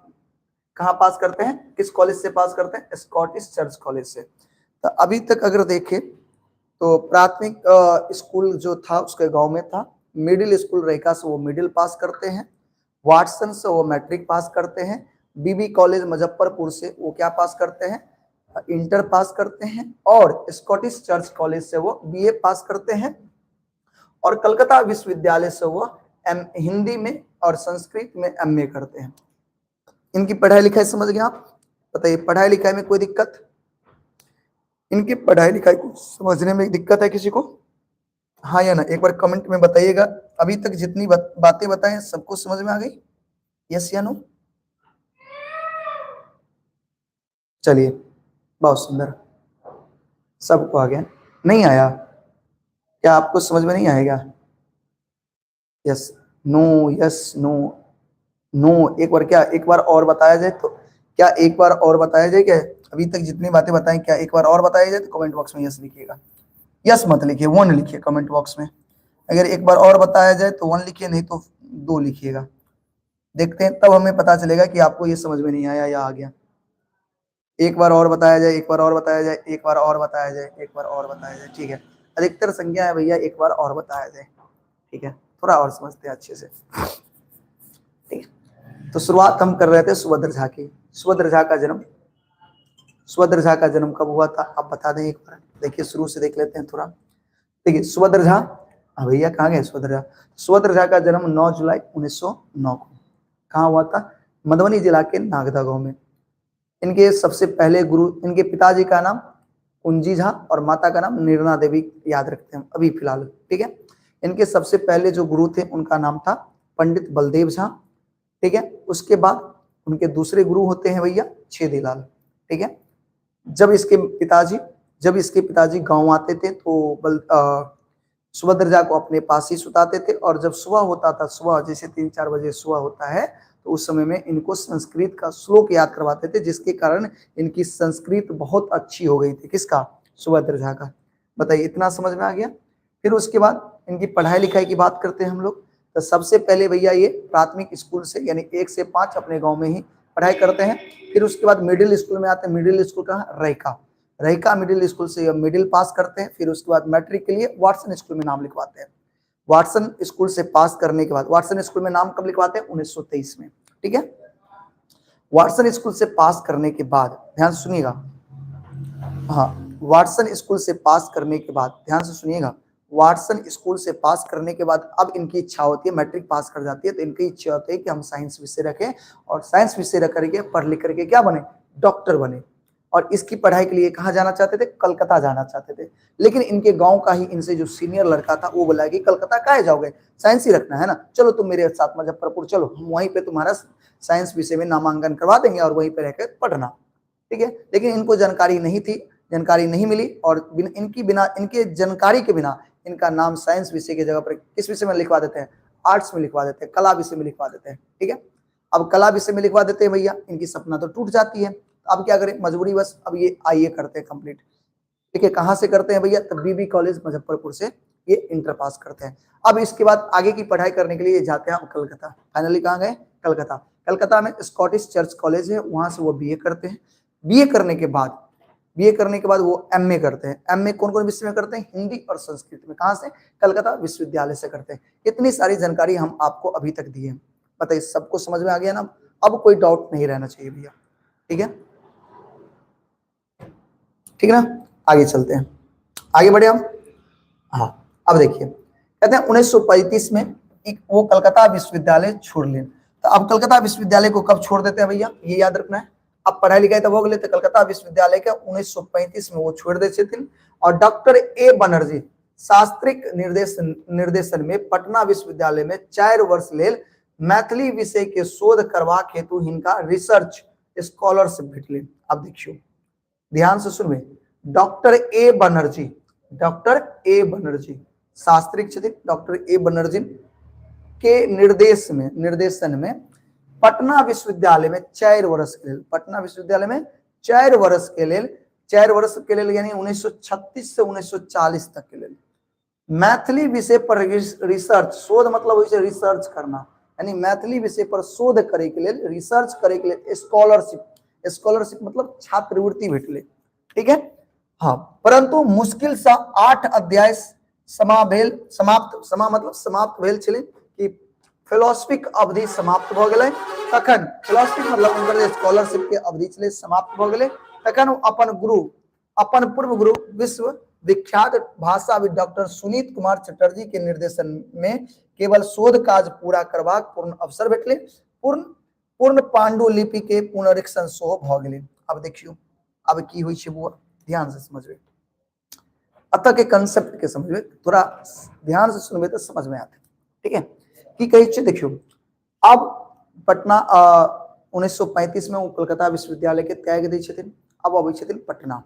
कहाँ पास करते हैं, किस कॉलेज से पास करते हैं, स्कॉटिश चर्च कॉलेज से। तो अभी तक अगर देखें तो प्राथमिक स्कूल जो था उसके गांव में था, मिडिल स्कूल रेखा से वो मिडिल पास करते हैं, वाटसन से वो मैट्रिक पास करते हैं, बीबी कॉलेज मुजफ्फरपुर से वो क्या पास करते हैं, इंटर पास करते हैं, और स्कॉटिश चर्च कॉलेज से वो बीए पास करते हैं, और कलकत्ता विश्वविद्यालय से वो एम हिंदी में और संस्कृत में एमए करते हैं। इनकी पढ़ाई लिखाई समझ गए आप? बताइए पढ़ाई लिखाई में कोई दिक्कत? इनकी पढ़ाई लिखाई को समझने में दिक्कत है किसी को? हाँ या ना, एक बार कमेंट में बताइएगा। अभी तक जितनी बातें बताएं सबको समझ में आ गई? यस या नो? चलिए बहुत सुंदर, सबको आ गया। नहीं आया क्या आपको समझ में नहीं आएगा? Yes no, yes no, no. एक बार क्या, एक बार और बताया जाए तो क्या, एक बार और बताया जाए क्या? अभी तक जितनी बातें बताएं क्या एक बार और बताया जाए तो कमेंट बॉक्स में यस लिखिएगा। यस मत लिखिए, वन लिखिए कमेंट बॉक्स में। अगर एक बार और बताया जाए तो वन लिखिए, नहीं तो दो लिखिएगा। देखते हैं तब हमें पता चलेगा कि आपको ये समझ में नहीं आया या आ गया। एक बार और बताया जाए, एक बार और बताया जाए, एक बार और बताया जाए, एक बार और बताया जाए। ठीक है, अधिकतर संख्या है भैया एक बार और बताया जाए। ठीक है, थोड़ा और समझते हैं अच्छे से। ठीक है, तो शुरुआत हम कर रहे थे सुभद्र झा की। सुभद्र झा का जन्म सुभद्र झा का जन्म कब हुआ था आप बता दें एक बार। देखिए शुरू से देख लेते हैं थोड़ा। देखिए सुभद्र झा, भैया कहाँ गए सुभद्र झा? सुभद्र झा का जन्म 9 जुलाई 1909 को कहाँ हुआ था? मधुबनी जिला के नागदा गांव में। इनके सबसे पहले गुरु, इनके पिताजी का नाम कुंजी झा और माता का नाम निर्णा देवी, याद रखते हैं अभी फिलहाल, ठीक है। इनके सबसे पहले जो गुरु थे उनका नाम था पंडित बलदेव झा, ठीक है। उसके बाद उनके दूसरे गुरु होते हैं भैया छेदीलाल, ठीक है। जब इसके पिताजी, जब इसके पिताजी गांव आते थे तो सुभद्र झा को अपने पास ही सुताते थे, और जब सुबह होता था, सुबह जैसे 3-4 बजे सुबह होता है, तो उस समय में इनको संस्कृत का श्लोक याद करवाते थे, जिसके कारण इनकी संस्कृत बहुत अच्छी हो गई थी। किसका? सुभद्र झा का। बताइए इतना समझ में आ गया। फिर उसके बाद इनकी पढ़ाई लिखाई की बात करते हैं हम लोग। तो सबसे पहले भैया ये प्राथमिक स्कूल से यानी 1 से 5 अपने गांव में ही पढ़ाई करते हैं। फिर उसके बाद मिडिल स्कूल में आते हैं। मिडिल स्कूल कहाँ? रहिका, रहिका मिडिल स्कूल से ये मिडिल पास करते हैं। फिर उसके बाद मैट्रिक के लिए वाटसन स्कूल में नाम लिखवाते हैं। वाटसन स्कूल से पास करने के बाद, वाटसन स्कूल में नाम कब लिखवाते हैं? 1923 में, ठीक है। वाटसन स्कूल से पास करने के बाद, ध्यान से सुनिएगा, हाँ, वाटसन स्कूल से पास करने के बाद, ध्यान से सुनिएगा, वाटसन स्कूल से पास करने के बाद अब इनकी इच्छा होती है, मैट्रिक पास कर जाती है तो इनकी इच्छा होती है कि हम साइंस विषय रखें, और साइंस विषय रख करके पढ़ लिख करके क्या बने? डॉक्टर बने। और इसकी पढ़ाई के लिए कहाँ जाना चाहते थे? कलकत्ता जाना चाहते थे। लेकिन इनके गांव का ही इनसे जो सीनियर लड़का था वो बोला कि कलकत्ता काहे जाओगे, साइंस ही रखना है ना, चलो तुम मेरे साथ मुजफ्फरपुर चलो, हम वहीं पे तुम्हारा साइंस विषय में नामांकन करवा देंगे और वहीं पे रहकर पढ़ना, ठीक है। लेकिन इनको जानकारी नहीं थी, जानकारी नहीं मिली, और इनकी बिना, इनके जानकारी के बिना इनका नाम साइंस विषय की जगह पर किस विषय में लिखवा देते हैं? आर्ट्स में लिखवा देते हैं, कला विषय में लिखवा देते हैं, ठीक है। अब कला विषय में लिखवा देते हैं भैया, इनकी सपना तो टूट जाती है। अब क्या करें, मजबूरी बस, अब ये आइए करते हैं कंप्लीट, ठीक है। कहाँ से करते हैं भैया? तब बीबी कॉलेज मुजफ्फरपुर से ये इंटर पास करते हैं। अब इसके बाद आगे की पढ़ाई करने के लिए जाते हैं हम कलकत्ता। फाइनली कहाँ गए? कलकत्ता। कलकत्ता में स्कॉटिश चर्च कॉलेज है, वहां से वो बीए करते हैं। बीए करने के बाद, बीए करने के बाद वो एमए करते हैं। एमए कौन कौन विषय में करते हैं? हिंदी और संस्कृत में। कहाँ से? कलकत्ता विश्वविद्यालय से करते हैं। इतनी सारी जानकारी हम आपको अभी तक दिए हैं। बताइए सबको समझ में आ गया ना? अब कोई डाउट नहीं रहना चाहिए भैया, ठीक है, ठीक है ना। आगे चलते हैं, आगे बढ़े हम। हाँ, अब देखिए कहते हैं 1935 में एक वो कलकत्ता विश्वविद्यालय छोड़ लें। तो अब कलकत्ता विश्वविद्यालय को कब छोड़ देते हैं भैया, ये याद रखना है। अब पढ़ाई लिखाई तो हो गई, तो कलकत्ता विश्वविद्यालय के 1935 में वो छोड़ दे थे। और डॉक्टर ए बनर्जी शास्त्रिक निर्देशन में पटना विश्वविद्यालय में 4 वर्ष लेल मैथिली विषय के शोध करवाक हेतु हिनका रिसर्च स्कॉलरशिप भेटले। अब देखियो ध्यान से सुनबे, doctor A Banerjee, doctor A Banerjee शास्त्रिक छथिन, डॉक्टर ए बनर्जी के निर्देश में, निर्देशन में पटना विश्वविद्यालय में 4 वर्ष के लेल, पटना विश्वविद्यालय में 4 वर्ष के लेल, 4 वर्ष के लेल यानी 1936 से 1940 तक के लेल मैथिली विषय पर रिसर्च, शोध मतलब होइ छै रिसर्च करना, यानी मैथिली विषय पर शोध करे के लेल, रिसर्च करे के लेल स्कॉलरशिप, स्कॉलरशिप मतलब छात्रवृत्ति भेटले, ठीक है। हाँ, परंतु मुश्किल से 8 अध्याय समा भेल, समाप्त, समा मतलब समाप्त भेल छलै कि फिलोसफिक अवधि समाप्त भ गेलै। तखन फिलोसफिक मतलब हुनकर जे स्कॉलरशिप के अवधि छलै समाप्त भ गेलै। तखन ओ अपन गुरु, अपन पूर्व गुरु विश्व विख्यात भाषाविद डॉक्टर सुनीत कुमार चटर्जी के निर्देशन में केवल शोध काज पूरा करबाक पूर्ण अवसर भेटलै। पूर्ण पांडुलिपि के पुनरीक्षण सेहो भ गेलै। अब देखियौ अब की होइ छै बुआ, ध्यान से समझबै, अतः के कंसेप्ट के समझबै, थोड़ा ध्यान से सुनबै तो समझ में आते, ठीक है। की कहै छै देखियौ, अब पटना 1935 में ओ कलकत्ता विश्वविद्यालय के त्याग दै छथिन। अब अबै छथिन पटना,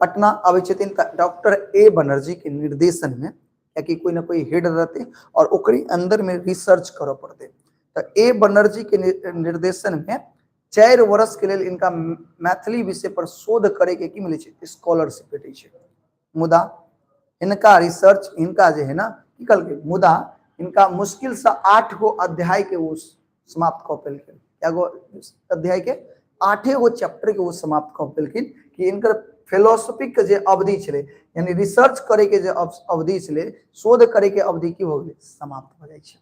पटना अबै छथिन तऽ डॉक्टर ए बनर्जी के निर्देशन में, कियाकि कोई ना कोई हेड रहते और ओकरे अंदर में रिसर्च करऽ पड़तै, तऽ ए बनर्जी के निर्देशन में 4 वर्ष के लेल इनका मैथिली विषय पर शोध करे के की मिलै छै, स्कॉलरशिप भेटै छै। मुदा इनका रिसर्च, इनका जे है ना की कहलकै, मुदा इनका मुश्किल से 8 गो अध्याय के वो समाप्त कऽ पेलखिन। कए गो अध्याय के? 8 गो चैप्टर के वो समाप्त कऽ पेलखिन कि इनकर फिलोसफी के जे अवधि छलै, यानी रिसर्च करे के जे अवधि छलै, शोध करे के अवधि की भऽ गेलै, समाप्त भऽ जाइ छै।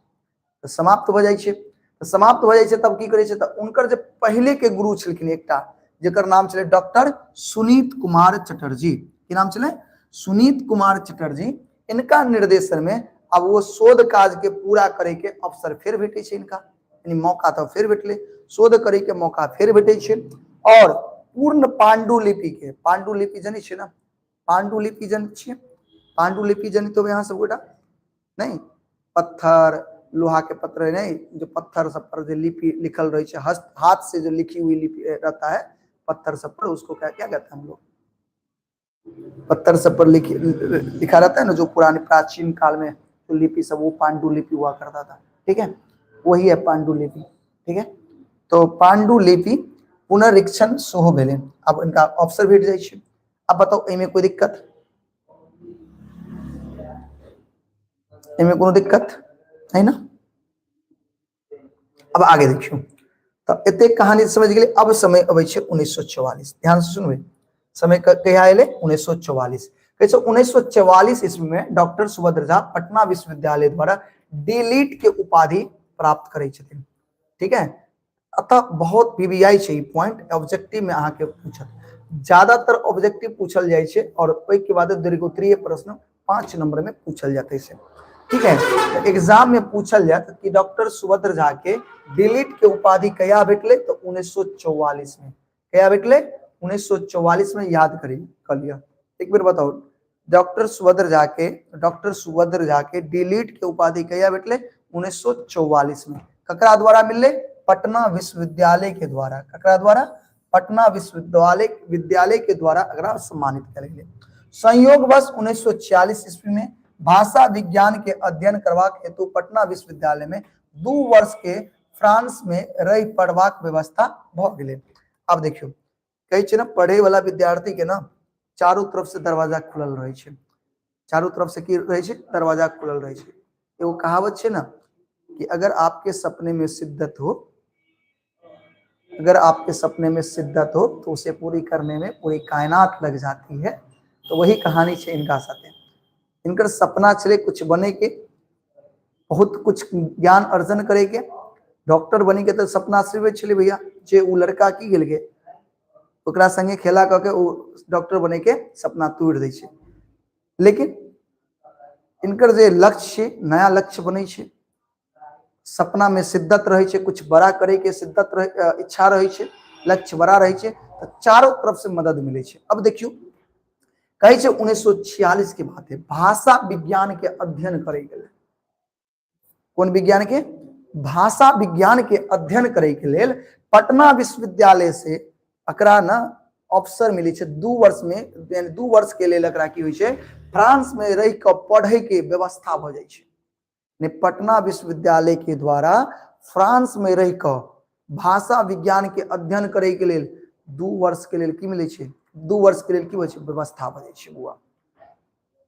तऽ समाप्त भऽ जाइ छै, तऽ समाप्त भऽ जाइ छै, तब की करै छै, तऽ उनकर जे पहिले के गुरु छलखिन एकटा जेकर नाम छलै डॉक्टर सुनीत कुमार चटर्जी। की नाम छलै? सुनीत कुमार चटर्जी। इनका निर्देशन में अब वो शोध काज के पूरा करे के अवसर फेर भेटै छै इनका, यानी मौका तो फेर भेटलै, शोध करे के मौका फेर भेटै छै। और पूर्ण पांडुलिपि के, पांडुलिपि जनै छियै ने, पांडुलिपि जनै छियै, पांडुलिपि जनित होबै अहाँ सब गोटा नहीं? पत्थर, लोहा के पत्थर नहीं, जो पत्थर सब पर जो लिपि लिखल रहे छै, हस्त हाथ से जो लिखी हुई लिपि रहता है पत्थर सब पर, उसको क्या क्या कहते हैं हम लोग? पत्थर सब पर लिखा रहता है ना, जो पुराने प्राचीन काल में जो लिपि सब, वो पांडुलिपि हुआ करता था, ठीक है, वही है पांडुलिपि, ठीक है। तो पांडुलिपि पुनरीक्षण सेहो भेलै। अब इनका अवसर भेट जाइ छै। अब बताओ एहिमे कोई दिक्कत? एहिमे कोनो दिक्कत है ना? अब आगे देखियो, तो एतेक कहानी समझ गेलै। अब समय अबै छै 1944, ध्यान से सुनबै। समय कहिया एलै? 1944। कहै छै 1944 ईस्वी में डॉक्टर सुभद्र झा पटना विश्वविद्यालय द्वारा डीलिट के उपाधि प्राप्त करै छथिन, ठीक है। अतः बहुत VVI छै ई पॉइंट, ऑब्जेक्टिव में अहाँके पूछत, ज्यादातर ऑब्जेक्टिव पूछल जाइ छै और ओहिके बाद दीर्घोत्तरीय प्रश्न 5 नंबर में पूछल जाते छै, ठीक है। तो एग्जाम में पूछल जात कि डॉक्टर सुभद्र झा के डीलिट के उपाधि कहिया भेटलै? तो 1944 में। कहिया भेटलै? 1944 में। याद करी कह लिया। एक बेर बताओ, डॉक्टर सुभद्र झा के डीलिट के उपाधि कहिया भेटलै? 1944 में। ककरा द्वारा मिललै? पटना विश्वविद्यालय के द्वारा। ककरा द्वारा? पटना विश्वविद्यालय विद्यालय के द्वारा एकरा सम्मानित कयल गेलै। संयोगवश 1946 ईस्वी में भाषा विज्ञान के अध्ययन करबाक हेतु पटना विश्वविद्यालय में 2 वर्ष के फ्रांस में रहि पढ़बाक व्यवस्था भऽ गेलै। आब देखियौ, कहै छै ने पढ़े वाला विद्यार्थी के ना चारू तरफ से दरवाजा खुलल रहै छै, चारू तरफ से की रहै छै? दरवाजा खुलल रहै छै। एगो कहावत छै ना कि अगर आपके सपने में शिद्दत हो, अगर आपके सपने में शिद्दत हो तो उसे पूरी करने में पूरी कायनात लग जाती है। तो वही कहानी छै इनका साथे। इनकर सपना छलै कुछ बने के, बहुत कुछ ज्ञान अर्जन करे के, डॉक्टर बने के। तो सपना सिर्फ छलै भैया जे उ लड़का की गेल गे ओकरा संगे खेला कऽ के उ डॉक्टर बने के सपना तोड़ि दै छै। लेकिन इनकर जे लक्ष्य छै, नया लक्ष्य बनै छै, सपना में शिद्दत रहै छै, कुछ बड़ा करे के शिद्दत रहे, इच्छा रहै छै, लक्ष्य बड़ा रहै छै, तऽ चारों तरफ से मदद मिलै छै। अब देखियौ, कहै छै 1946 के बात है, भाषा विज्ञान के अध्ययन करे के लेल, कोन विज्ञान के? भाषा विज्ञान के अध्ययन करे के लेल पटना विश्वविद्यालय से एकरा न अवसर मिलै छै 2 वर्ष में, यानी 2 वर्ष के लेल एकरा की होइ छै, फ्रांस में रहि कऽ पढ़े के व्यवस्था भऽ जाइ छै। ने पटना विश्वविद्यालय के द्वारा फ्रांस में रहि कऽ भाषा विज्ञान के अध्ययन करे के लेल 2 वर्ष के लेल की मिलै छै, 2 वर्ष के लेल की होइ छै, व्यवस्था भऽ जाइ छै बुआ।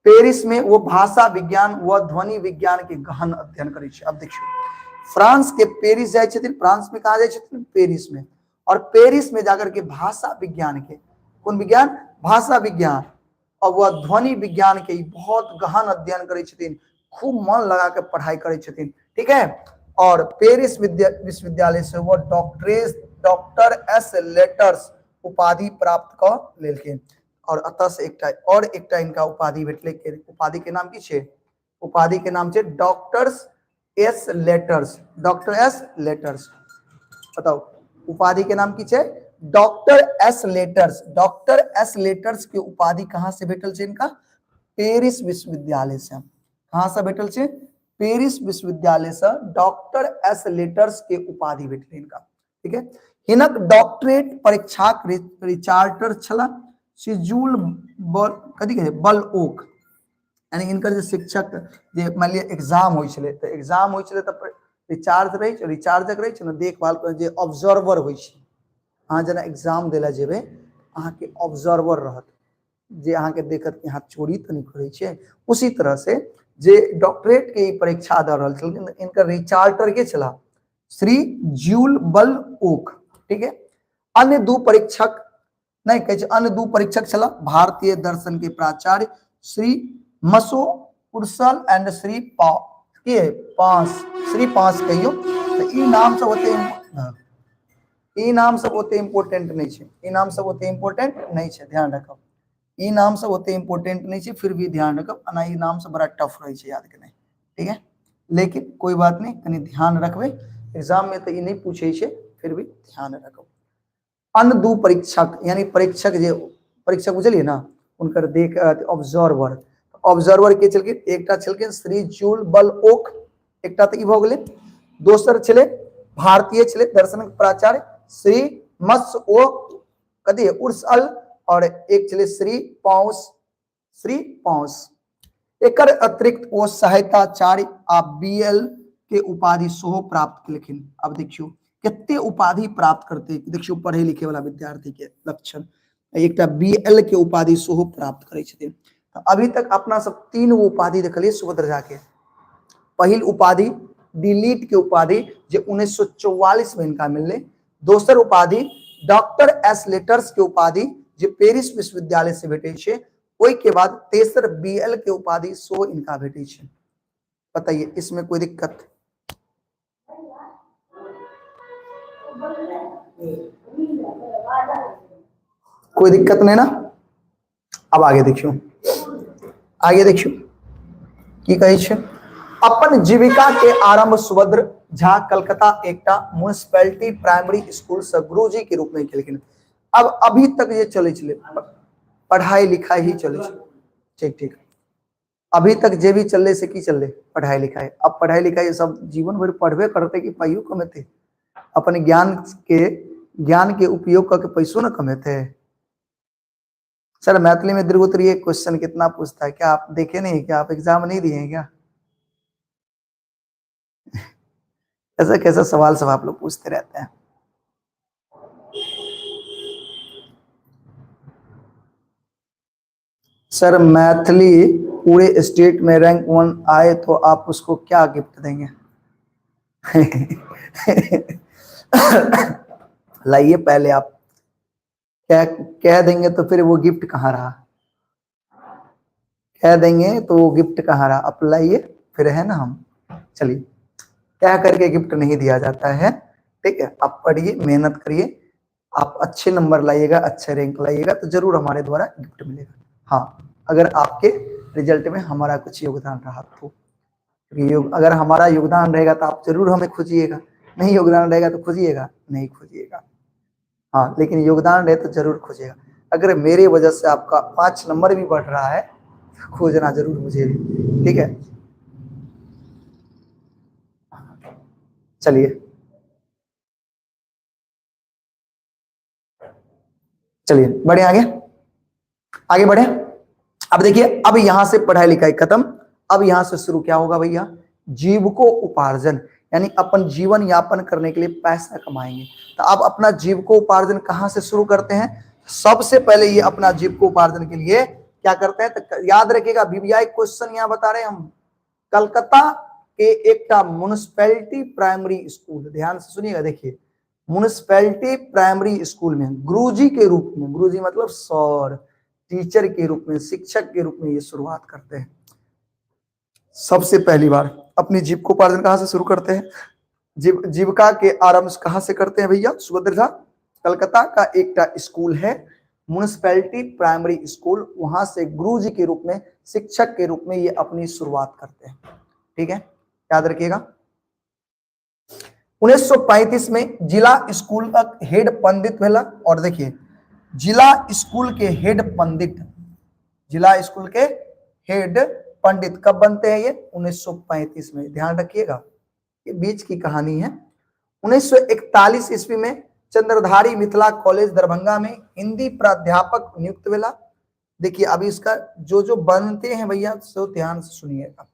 पेरिस में वो भाषा विज्ञान व ध्वनि विज्ञान के गहन अध्ययन करै छै। अब देखियौ, फ्रांस के पेरिस जाइ छथिन, फ्रांस में कहाँ जाइ छथिन? पेरिस में। और पेरिस में जाकर के भाषा विज्ञान के, कोन विज्ञान? भाषा विज्ञान और वह ध्वनि विज्ञान के बहुत गहन अध्ययन करै छथिन, खूब मन लगा के पढ़ाई करै छथिन, ठीक है। और पेरिस विश्वविद्यालय से वो डॉक्टर एस लेटर्स उपाधि प्राप्त कऽ लेलखिन। और अतः से एकटा और एकटा इनका उपाधि भेटलै। उपाधि के नाम की छै? उपाधि के नाम छै doctor S letters, doctor S letters. बताओ उपाधि के नाम की छै? Doctor S letters. Doctor S letters के उपाधि कहाँ से भेटल छै इनका? पेरिस विश्वविद्यालय से। कहाँ से भेटल छै? पेरिस विश्वविद्यालय से डॉक्टर एस लेटर्स के उपाधि भेटल इनका, ठीक है। हिनक डॉक्टरेट परीक्षाक रिचार्टर छला सिजूल बल, कथी कहै छै? बल ओक। यानी इनकर जे शिक्षक जे मान लिअ एग्जाम होइ छलै, तऽ एग्जाम होइ छलै तऽ रिचार्ज रहै छै, रिचार्जक रहै छै ने, देखभाल करै जे ऑब्जर्वर होइ छै। अहाँ जेना एग्जाम दै लए जेबै, अहाँके ऑब्जर्वर रहत जे अहाँके देखत कि अहाँ चोरी तऽ नहि करै छियै। उसी तरह से जे डॉक्टरेट के ई परीक्षा दऽ रहल छलखिन, इनकर रिचार्टर के छलाह श्री ज्यूल बल ओक, ठीक है। अन्य 2 परीक्षक नहीं कहै छै, अन्य 2 परीक्षक छलाह भारतीय दर्शन के प्राचार्य श्री मसो उर्सल एंड श्री पा के पास, श्री पास कहियो। तऽ ई नाम सब ओते ई नाम सब ओते इम्पोर्टेंट नहीं छै, ई नाम सब ओते इम्पोर्टेंट नहीं छै, ध्यान रखब। ई नाम सब ओते इम्पोर्टेंट नहीं छै, फिर भी ध्यान रखब। एना ई नाम सब बड़ा टफ रहै छै याद केनाइ, ठीक है? लेकिन कोई बात नहीं, कनी ध्यान रखबै, एग्जाम में तो ई नहीं पूछे छै, फिर भी ध्यान रखब। अन्य दू परीक्षक, यानी परीक्षक जे परीक्षक बुझलिए ना, उनकर देख ऑब्जर्वर, ऑब्जर्वर के छलखिन, एकटा छलखिन श्री जूल बल ओक, एकटा तऽ ई भऽ गेलै। दोसर छलै भारतीय छलै दर्शनक प्राचार्य श्री मत्स्य ओ कथी उर्स अल, और एक छलै श्री पाउस, श्री पाउस। एकर अतिरिक्त ओ सहायताचार्य आ बी एल के उपाधि सेहो प्राप्त केलखिन। अब देखियौ कते उपाधि प्राप्त करते, देखियौ पढ़े लिखे वाला विद्यार्थी के लक्षण, एकटा बी एल के उपाधि सेहो प्राप्त करै छथिन। तऽ अभी तक अपना सब 3 गो उपाधि देखलियै सुभद्र झा के। पहिल उपाधि डिलीट के उपाधि जे 1944 में इनका मिललै। दोसर उपाधि डॉक्टर एस लेटर्स के उपाधि जे पेरिस विश्वविद्यालय से भेटै छै। ओहि के बाद तेसर बी एल के उपाधि सेहो इनका भेटै छै। बताइए इसमें कोई दिक्कत? कोई दिक्कत नहीं ना? अब आगे देखियो, आगे देखियो की कहै छै। अपन जीविका के आरंभ सुभद्र झा कलकत्ता एकटा म्युनिसिपैलिटी प्राइमरी स्कूल से गुरुजी के रूप में केलखिन। अब अभी तक जे चलै छलै पढ़ाई लिखाई ही चलै छै, ठीक ठीक। अभी तक जे भी चलले से की चलले, पढ़ाई लिखाई। अब पढ़ाई लिखाई सब जीवन भर पढ़बे करते कि पाइयो कमेते, अपन ज्ञान के उपयोग करके पैसो न कमेते। सर मैथिली में दीर्घोत्तरीय क्वेश्चन कितना पूछता है, क्या आप देखे नहीं, क्या आप एग्जाम नहीं दिए हैं क्या? ऐसा कैसा सवाल सब आप लोग पूछते रहते हैं। सर मैथिली पूरे स्टेट में रैंक 1 आए तो आप उसको क्या गिफ्ट देंगे? लाइए पहले आप कह देंगे तो फिर वो गिफ्ट कहाँ रहा, कह देंगे तो वो गिफ्ट कहाँ रहा, आप लाइए फिर, है ना। हम चलिए, कह करके गिफ्ट नहीं दिया जाता है, ठीक है। आप पढ़िए, मेहनत करिए, आप अच्छे नंबर लाइएगा, अच्छे रैंक लाइएगा तो जरूर हमारे द्वारा गिफ्ट मिलेगा। हाँ, अगर आपके रिजल्ट में हमारा कुछ योगदान रहा तो, क्योंकि अगर हमारा योगदान रहेगा तो आप जरूर हमें खोजिएगा, नहीं योगदान रहेगा तो खोजिएगा नहीं, खोजिएगा हाँ, लेकिन योगदान रहे तो जरूर खोजिएगा। अगर मेरे वजह से आपका 5 नंबर भी बढ़ रहा है तो खोजना जरूर मुझे भी, ठीक है। चलिए चलिए बढ़े आगे, आगे बढ़े। अब देखिए, अब यहां से पढ़ाई लिखाई खत्म, अब यहां से शुरू क्या होगा भैया, जीवको उपार्जन, यानी अपन जीवन यापन करने के लिए पैसा कमाएंगे। तो अब अपना जीवको उपार्जन कहां से शुरू करते हैं, सबसे पहले ये अपना जीवको उपार्जन के लिए क्या करते हैं, तो याद रखिएगा वीवीआई क्वेश्चन यहां बता रहे हैं हम, कलकत्ता के एकटा म्युनिसिपैलिटी प्राइमरी स्कूल, ध्यान से सुनिएगा, देखिए म्युनिसिपैलिटी प्राइमरी स्कूल में गुरुजी के रूप में, गुरुजी मतलब सर, टीचर के रूप में, शिक्षक के रूप में ये शुरुआत करते हैं। सबसे पहली बार अपनी जीविकोपार्जन कहां से शुरू करते हैं, जीविका के आरंभ कहां से करते हैं भैया सुभद्र झा, कलकत्ता का एकटा स्कूल है म्युनिसिपैलिटी प्राइमरी स्कूल, वहां से गुरुजी के रूप में, शिक्षक के रूप में ये अपनी शुरुआत करते हैं, ठीक है, याद रखिएगा। 1935 में जिला स्कूल का हेड पंडित भेला, और देखिए जिला स्कूल के हेड पंडित, जिला स्कूल के हेड पंडित कब बनते हैं ये, 1935 में, ध्यान रखिएगा ये बीच की कहानी है। 1941 ईस्वी में चंद्रधारी मिथिला कॉलेज दरभंगा में हिंदी प्राध्यापक नियुक्त भेला। देखिए अभी इसका जो जो बनते हैं भैया सो ध्यान से सुनिएगा।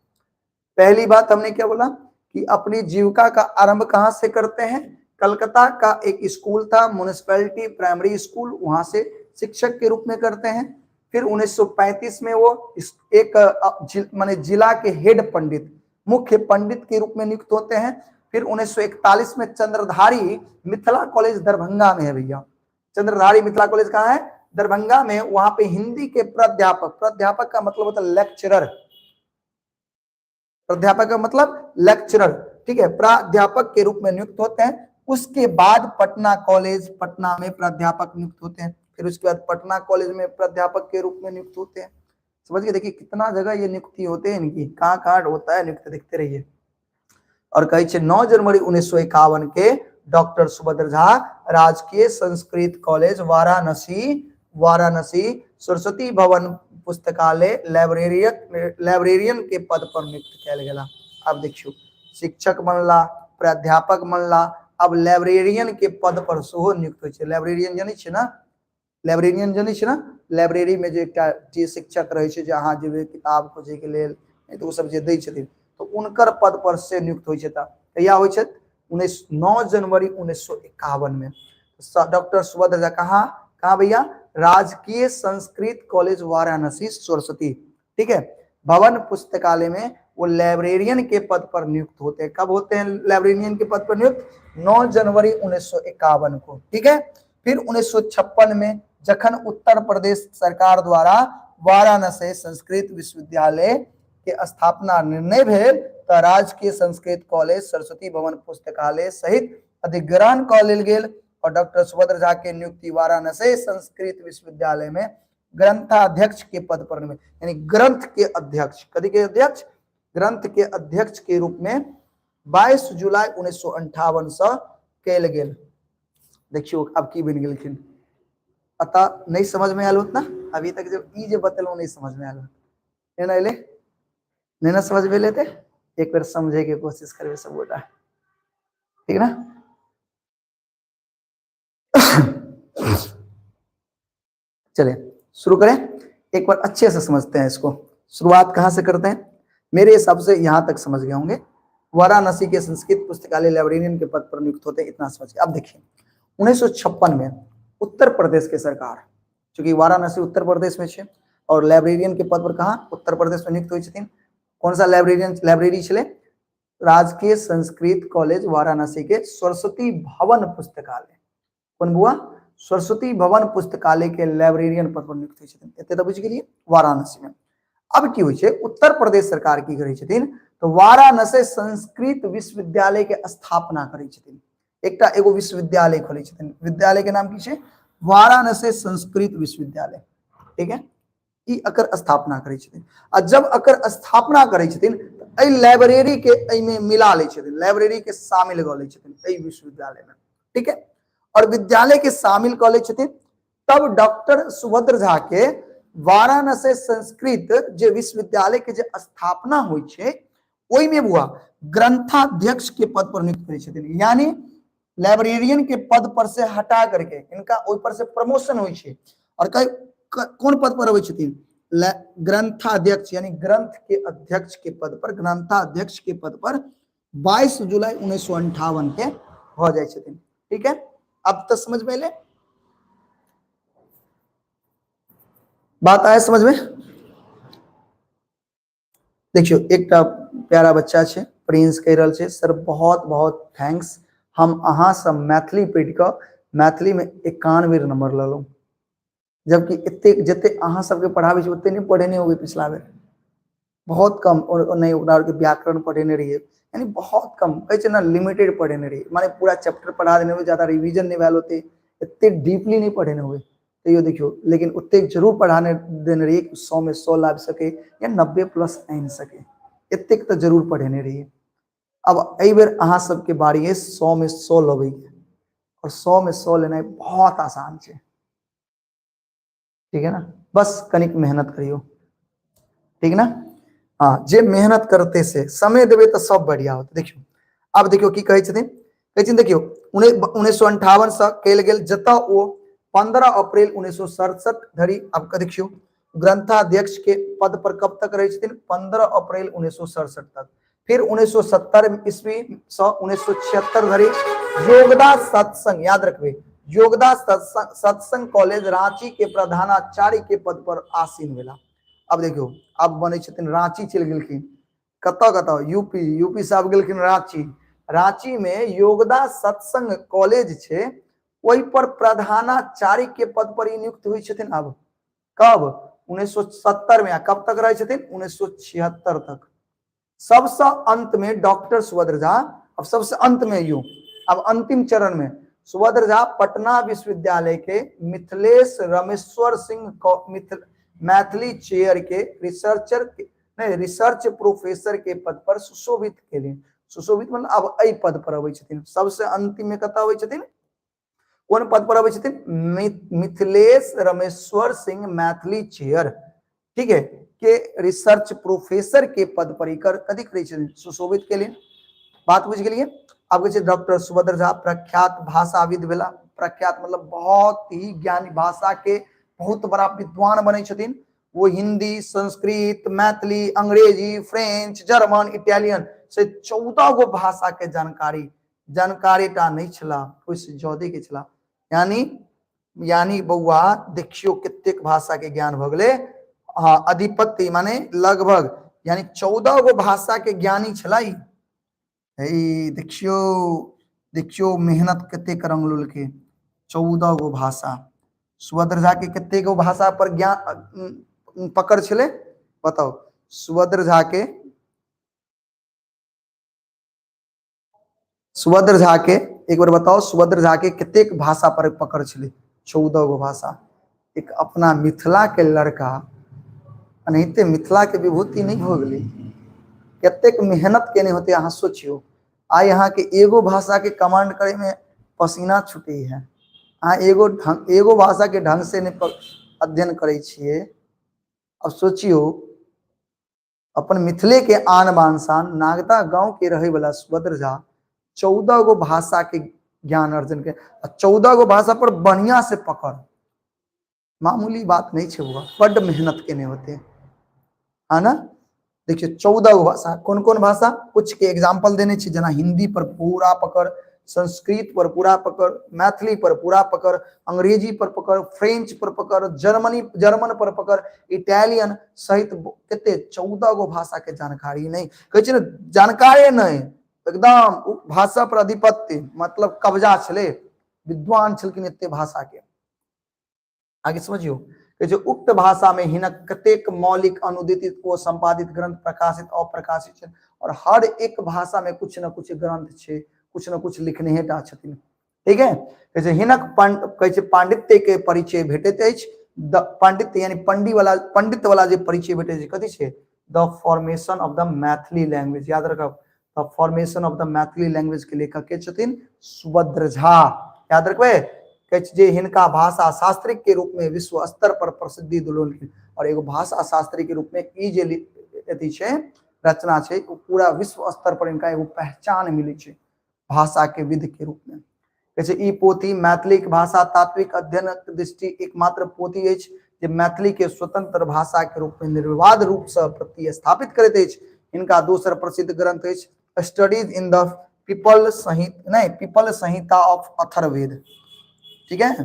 पहली बात हमने क्या बोला कि अपनी जीविका का आरंभ कहां से करते हैं, कलकत्ता का एक स्कूल था म्युनिसिपैलिटी प्राइमरी स्कूल, वहां से शिक्षक के रूप में करते हैं। फिर 1935 में वो एक माने जिला के हेड पंडित, मुख्य पंडित के रूप में नियुक्त होते हैं। फिर 1941 में चंद्रधारी मिथिला कॉलेज दरभंगा में है भैया, चंद्रधारी मिथिला कॉलेज कहाँ है, दरभंगा में, वहां पे हिंदी के प्राध्यापक, प्राध्यापक का मतलब होता है लेक्चरर, प्राध्यापक का मतलब लेक्चरर, ठीक है, प्राध्यापक के रूप में नियुक्त होते हैं। उसके बाद पटना कॉलेज पटना में प्राध्यापक नियुक्त होते हैं। फिर उसके बाद पटना कॉलेज में प्राध्यापक के रूप में नियुक्त होते हैं। समझ के देखिए कितना जगह ये नियुक्ति होते हैं इनकी, कहाँ कहाँ होता है नियुक्त, देखते रहिए। और कहै छै 9 जनवरी 1951 के डॉक्टर सुभद्र झा राजकीय संस्कृत कॉलेज वाराणसी, वाराणसी सरस्वती भवन पुस्तकालय लाइब्रेरियन, लाइब्रेरियन के पद पर नियुक्त कयल गेला। अब देखियो शिक्षक बनला, प्राध्यापक बनला, अब लाइब्रेरियन के पद पर सेहो नियुक्त होइ छै। लाइब्रेरियन जनै छियै ने, लाइब्रेरियन जनै छियै ने, लाइब्रेरी में जे एकटा जे शिक्षक रहै छै जे अहाँ जेबै किताब खोजै के लेल, नहि तऽ ओ सब जे दै छथिन, तऽ हुनकर पद पर से नियुक्त होइ छै। तऽ कहिया होइ छै? 9 जनवरी 1951 में। डॉक्टर सुभद्र झा कहाँ कहाँ भैया? राजकीय संस्कृत कॉलेज वाराणसी सरस्वती, ठीक है, भवन पुस्तकालय में वो लाइब्रेरियन के पद पर नियुक्त होते हैं। कब होते हैं लाइब्रेरियन के पद पर नियुक्त? 9 जनवरी 1951 को, ठीक है। फिर 1956 में जखन उत्तर प्रदेश सरकार द्वारा वाराणसी संस्कृत विश्वविद्यालय के स्थापना निर्णय भेल तऽ राजकीय संस्कृत कॉलेज सरस्वती भवन पुस्तकालय सहित अधिग्रहण कऽ लेल गेल और डॉक्टर सुभद्र झा के नियुक्ति वाराणसी संस्कृत विश्वविद्यालय में ग्रंथाध्यक्ष के पद पर, यानी ग्रंथ के अध्यक्ष, कथी के अध्यक्ष? ग्रंथ के अध्यक्ष के रूप में 22 जुलाई 1958 से कयल गेल। देखियो अब की बन गेलखिन, अतः नहीं समझ में आयल उतना अभी तक, जब ई जे बतेलहुँ नहीं समझ में आयल, नहीं ना एलै, नहीं ना समझ में एलै, ते एक बेर समझे के कोशिश करबे सब गोटा, ठीक ना? चले शुरू करें, एक बार अच्छे से समझते हैं इसको। शुरुआत कहाँ से करते हैं? मेरे हिसाब से यहां तक समझ गए होंगे। वाराणसी के संस्कृत पुस्तकालय लाइब्रेरियन के पद पर नियुक्त होते हैं, इतना समझ गए। अब देखिए 1956 में उत्तर प्रदेश के सरकार, चूंकि वाराणसी उत्तर प्रदेश में छे और लाइब्रेरियन के पद पर कहाँ उत्तर प्रदेश में नियुक्त हुई छथिन। कौन सा लाइब्रेरियन लाइब्रेरी छले? राजकीय संस्कृत कॉलेज वाराणसी के सरस्वती भवन पुस्तकालय। कोन बुआ? सरस्वती भवन पुस्तकालय के लाइब्रेरियन पद पर नियुक्त होइ छथिन। एते तऽ बुझि गेलियै वाराणसी में। अब की होइ छै, उत्तर प्रदेश सरकार की करै छथिन तऽ वाराणसी संस्कृत विश्वविद्यालय के स्थापना करै छथिन। एकटा एगो विश्वविद्यालय खोलै छथिन, विद्यालय के नाम की छै? वाराणसी संस्कृत विश्वविद्यालय, ठीक है। ई अकर स्थापना करै छथिन आ जब अकर स्थापना करै छथिन तऽ एहि लाइब्रेरी के एहिमे मिला लै छथिन, लाइब्रेरी के शामिल कऽ लै छथिन एहि विश्वविद्यालय में, ठीक है। और विद्यालय के शामिल कऽ लै छथिन, तब डॉक्टर सुभद्र झा के वाराणसी संस्कृत जे विश्वविद्यालय के जे स्थापना होइ छै ओहिमे बुआ ग्रंथाध्यक्ष के पद पर नियुक्त करै छथिन, यानी लाइब्रेरियन के पद पर से हटा करके इनका ओहि पर से प्रमोशन होइ छै और कई कोन पद पर अबै छथिन? ग्रंथाध्यक्ष, यानी ग्रंथ के अध्यक्ष के पद पर, ग्रंथाध्यक्ष के पद पर 22 जुलाई 1958 के भऽ जाइ छथिन, ठीक है। अब तो समझ में एलै बात, आया समझ में? देखियो एकटा प्यारा बच्चा छै प्रिंस कहि रहल छै सर बहुत बहुत thanks, हम अहाँ से मैथिली पढ़ि कऽ मैथिली में 91 नंबर लेलहुँ, जबकि एतेक जते अहाँ सबके पढ़ाबै छी ओते नहि पढ़ेने होबै पिछला बेर, बहुत कम, और नहि ओकरा आरके व्याकरण पढ़ेने रहियै, यानी बहुत कम कहै छै ने लिमिटेड पढ़ेने रहियै, माने पूरा चैप्टर पढ़ा देने होबै, ज्यादा रिवीजन नहि भेल होते, एते डीपली नहि पढ़ेने होबै, तैयो देखियौ लेकिन ओतेक जरूर पढ़ाने देने रहियै कि 100 में 100 लाबि सकै या 90 प्लस आनि सकै, एतेक तऽ जरूर पढ़ेने रहियै। अब एहि बेर अहाँ सबके बारी अछि 100 में 100 लबैके, और 100 में 100 लेनाइ बहुत आसान छै, ठीक है ना, बस कनिक मेहनत करियो, ठीक ना। हाँ जे मेहनत करते से समय देबे तो सब बढ़िया होते। देखियो अब देखियो की कहै छथिन, कहै छथिन देखियो 1958 से कयल गेल, जतऽ ओ 15 अप्रैल 1967 धरि, अब देखियो ग्रंथाध्यक्ष के पद पर कब तक रहै छथिन? 15 अप्रैल 1967 तक। फिर 1970 ईस्वी से 1976 धरि योगदा सत्संग, याद रखबे योगदा सत्संग कॉलेज रांची के प्रधानाचार्य के पद पर आसीन भेला। अब देखियो अब बनै छथिन रांची चलि गेलखिन, कतऽ कतऽ? यूपी, यूपी से आब गेलखिन रांची, रांची में योगदा सत्संग कॉलेज छै ओहि पर प्रधानाचार्य के पद पर ई नियुक्त होइ छथिन। अब कब? 1970 में। आ कब तक रहै छथिन? 1976 तक। सबसे अंत में डॉक्टर सुभद्र झा, अब सबसे अंत में यो अब अंतिम चरण में सुभद्र झा पटना विश्वविद्यालय के मिथिलेश रमेश्वर सिंह मैथिली चेयर के रिसर्चर के नहीं रिसर्च प्रोफेसर के पद पर सुशोभित केलिन। सुशोभित मतलब अब एहि पद पर अबै छथिन। सबसे अंतिम में कतऽ अबै छथिन, कोन पद पर अबै छथिन? मिथिलेश रमेश्वर सिंह मैथिली चेयर, ठीक है, के रिसर्च प्रोफेसर के पद पर एकर कथी करै छथिन? सुशोभित केलिन। बात बुझि गेलियै? आब कहै छै डॉक्टर सुभद्र झा प्रख्यात भाषाविद भेला। प्रख्यात मतलब बहुत ही ज्ञानी, भाषा के बहुत बड़ा विद्वान बनै छथिन। वो हिंदी, संस्कृत, मैथिली, अंग्रेजी, फ्रेंच, जर्मन, इटालियन से 14 गो भाषा के जानकारी, जानकारी टा नहीं छला, ओहिसँ ज्यादे के छला। यानी यानी बौआ देखियो कतेक भाषा के ज्ञान भऽ गेलै। हाँ, अधिपति माने लगभग यानी 14 गो भाषा के ज्ञानी छला ई। हे देखियो, देखियो मेहनत कतेक रंगलुल के, 14 गो भाषा। सुभद्र झा के कतेक गो भाषा पर ज्ञान पकड़ छलै बताउ? सुभद्र झा के, सुभद्र झा के एक बार बताओ, सुभद्र झा के कतेक भाषा पर पकड़ छलै? 14 गो भाषा। एक अपना मिथिला के लड़का एनाहिते मिथिला के विभूति नहीं हो गेलै। कतेक मेहनत केने होते अहाँ सोचियो। आइ अहाँ के एगो भाषा के कमांड करे में पसीना छूटे है, अहाँ एगो ढंग, एगो भाषा के ढंग से नहीं अध्ययन करै छियै। अब सोचियो अपन मिथिले के आन बान शान नागदा गांव के रहे वाला सुभद्र झा 14 गो भाषा के ज्ञान अर्जन के आ 14 गो भाषा पर बढ़िया से पकड़, मामूली बात नहीं छे बुआ, बड्ड मेहनत केने होते है ना। देखियो 14 गो भाषा, कोन कोन भाषा, कुछ के एग्जाम्पल देने छी, जेना हिंदी पर पूरा पकड़, संस्कृत पर पूरा पकड़, मैथिली पर पूरा पकड़, अंग्रेजी पर पकड़, फ्रेंच पर पकड़, जर्मनी जर्मन पर पकड़, इटालियन सहित कते 14 गो भाषा के जानकारी नहीं कहै छै ने, जानकारी नहीं, एकदम भाषा पर अधिपत्य मतलब कब्जा छलै, विद्वान छलखिन एते भाषा के। आगे समझियो कहै छै उक्त भाषा में हिनक कतेक मौलिक अनुदित ओ संपादित ग्रंथ प्रकाशित अप्रकाशित छै, और हर एक भाषा में कुछ न कुछ ग्रंथ छै, कुछ न कुछ लिखने टा छथिन, ठीक है। कहै छै हिनक कहै छै पांडित्य के परिचय भेटैत अछि, द पांडित्य यानी पंडी वाला, पंडित वाला जे परिचय भेटैत अछि कथी छै? The formation of the Maithili language. याद रखब the formation of the Maithili language के लेखक के छथिन? सुभद्र झा। याद रखबै, कहै छै जे हिनका भाषा शास्त्री के रूप में विश्व स्तर पर प्रसिद्धि दिलौलखिन, और एगो भाषा शास्त्री के रूप में ई जे अथी छै रचना छै ओ पूरा विश्व स्तर पर हिनका एगो पहचान मिलै छै भाषा के विध के रूप में। कहै छै ई पोथी मैथिली के भाषा तात्विक अध्ययन दृष्टि एकमात्र पोथी अछि जे मैथिली के स्वतंत्र भाषा के रूप में निर्विवाद रूप से प्रतिस्थापित करैत अछि। हिनका दोसर प्रसिद्ध ग्रंथ अछि स्टडीज इन the people संहिता, नहीं पीपल संहिता ऑफ अथर्ववेद, ठीक है।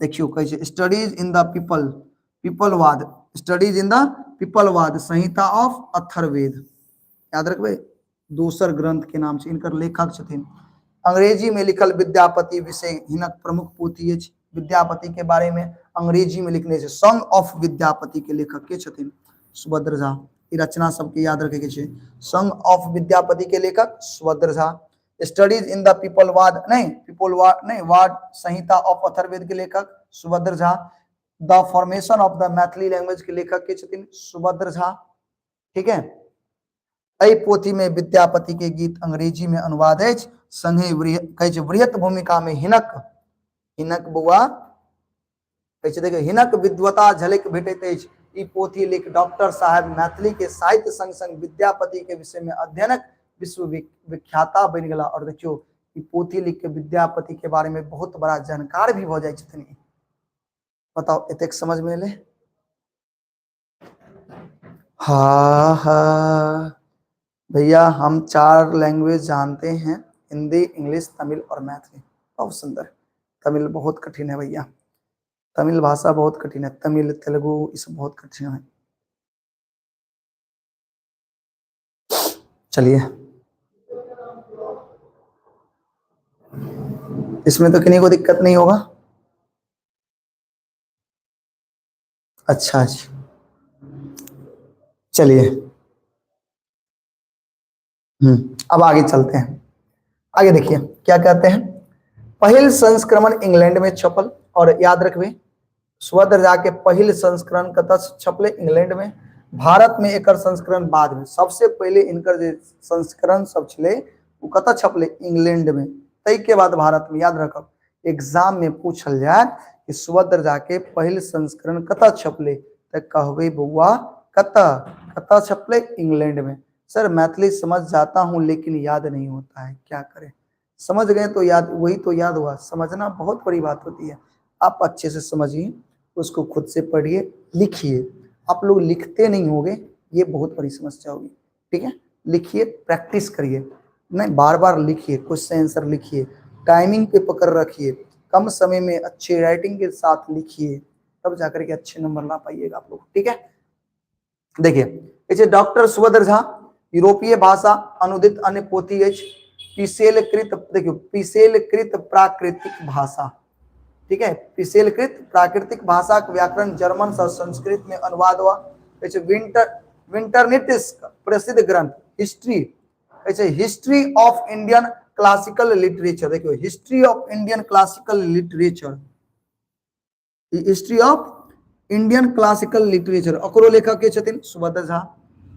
देखियो कहै छै studies in the people, पीपलवाद, studies in the Pippalivada Samhita of Atharvaveda, याद रखबै दोसर ग्रंथ के नाम छै, इनकर लेखक छथिन। अंग्रेजी में लिखल विद्यापति विषय हिनक प्रमुख पोथी अछि। विद्यापति के बारे में अंग्रेजी में लिखने छै सॉन्ग ऑफ विद्यापति के लेखक के छथिन? सुभद्र झा। ई रचना सबके याद रखे के छै। सॉन्ग ऑफ विद्यापति के लेखक Subhadra Jha. Studies in the Pippalivada नहीं, पीपलवाद नहीं, वाद संहिता ऑफ अथर्ववेद के लेखक Subhadra Jha. The formation of the Maithili language के लेखक के छथिन? सुभद्र झा, ठीक है। एहि पोथी में विद्यापति के गीत अंग्रेजी में अनुवाद अछि, संगे कहै छै वृहत भूमिका में हिनक, हिनक बौआ कहै छै देखियौ हिनक विद्वता झलक भेटैत अछि। ई पोथी लिख डॉक्टर साहेब मैथिली के साहित्य संग संग विद्यापति के विषय में अध्ययनक विश्व विख्याता बनि गेला। और देखियौ ई पोथी लिख के विद्यापति के बारे में बहुत बड़ा जानकार भी भऽ जाइ छथिन। बताओ एतेक समझ में एलै? हाँ हाँ भैया हम 4 लैंग्वेज जानते हैं, हिंदी, इंग्लिश, तमिल और मैथिली। बहुत सुंदर। तमिल बहुत कठिन है भैया, तमिल भाषा बहुत कठिन है, तमिल तेलुगु ये सब बहुत कठिन है। चलिए इसमें तो किन्हीं को दिक्कत नहीं होगा। अच्छा जी चलिए, अब आगे चलते हैं। आगे देखिए क्या कहते हैं। पहिल संस्करण इंग्लैंड में छपल, और याद रखबे सुभद्र झा के पहिल संस्करण कतऽ छपले? इंग्लैंड में। भारत में एकर संस्करण बाद में, सबसे पहले इनकर जे संस्करण सब छलै ओ कतऽ छपले? इंग्लैंड में, ताहि के बाद भारत में। याद रखब, एग्जाम में पूछल जायत कि सुभद्र झा के पहिल संस्करण कतऽ छपले, तऽ कहबै बौआ कतऽ कतऽ छपले? इंग्लैंड में। सर मैथिली समझ जाता हूँ लेकिन याद नहीं होता है, क्या करें? समझ गए तो याद, वही तो याद हुआ। समझना बहुत बड़ी बात होती है। आप अच्छे से समझिए, उसको खुद से पढ़िए, लिखिए। आप लोग लिखते नहीं होगे, ये बहुत बड़ी समस्या होगी, ठीक है? लिखिए, प्रैक्टिस करिए, नहीं बार बार लिखिए, क्वेश्चन आंसर लिखिए, टाइमिंग पे पकड़ रखिए, कम समय में अच्छे राइटिंग के साथ लिखिए, तब जाकर के अच्छे नंबर ला पाइएगा आप लोग, ठीक है? देखिए डॉक्टर सुभद्र झा यूरोपीय भाषा अनुदित अन्य पोथी अछि पिसेलकृत, देखियो पिसेलकृत प्राकृतिक भाषा, ठीक है? पिसेलकृत प्राकृतिक भाषा के व्याकरण जर्मन से संस्कृत में अनुवाद हुआ। विंटरनिट्स प्रसिद्ध ग्रंथ history, history of Indian classical literature, देखियो history of Indian classical literature, history of Indian classical literature, ओकरो लेखक के छथिन सुभद्र झा।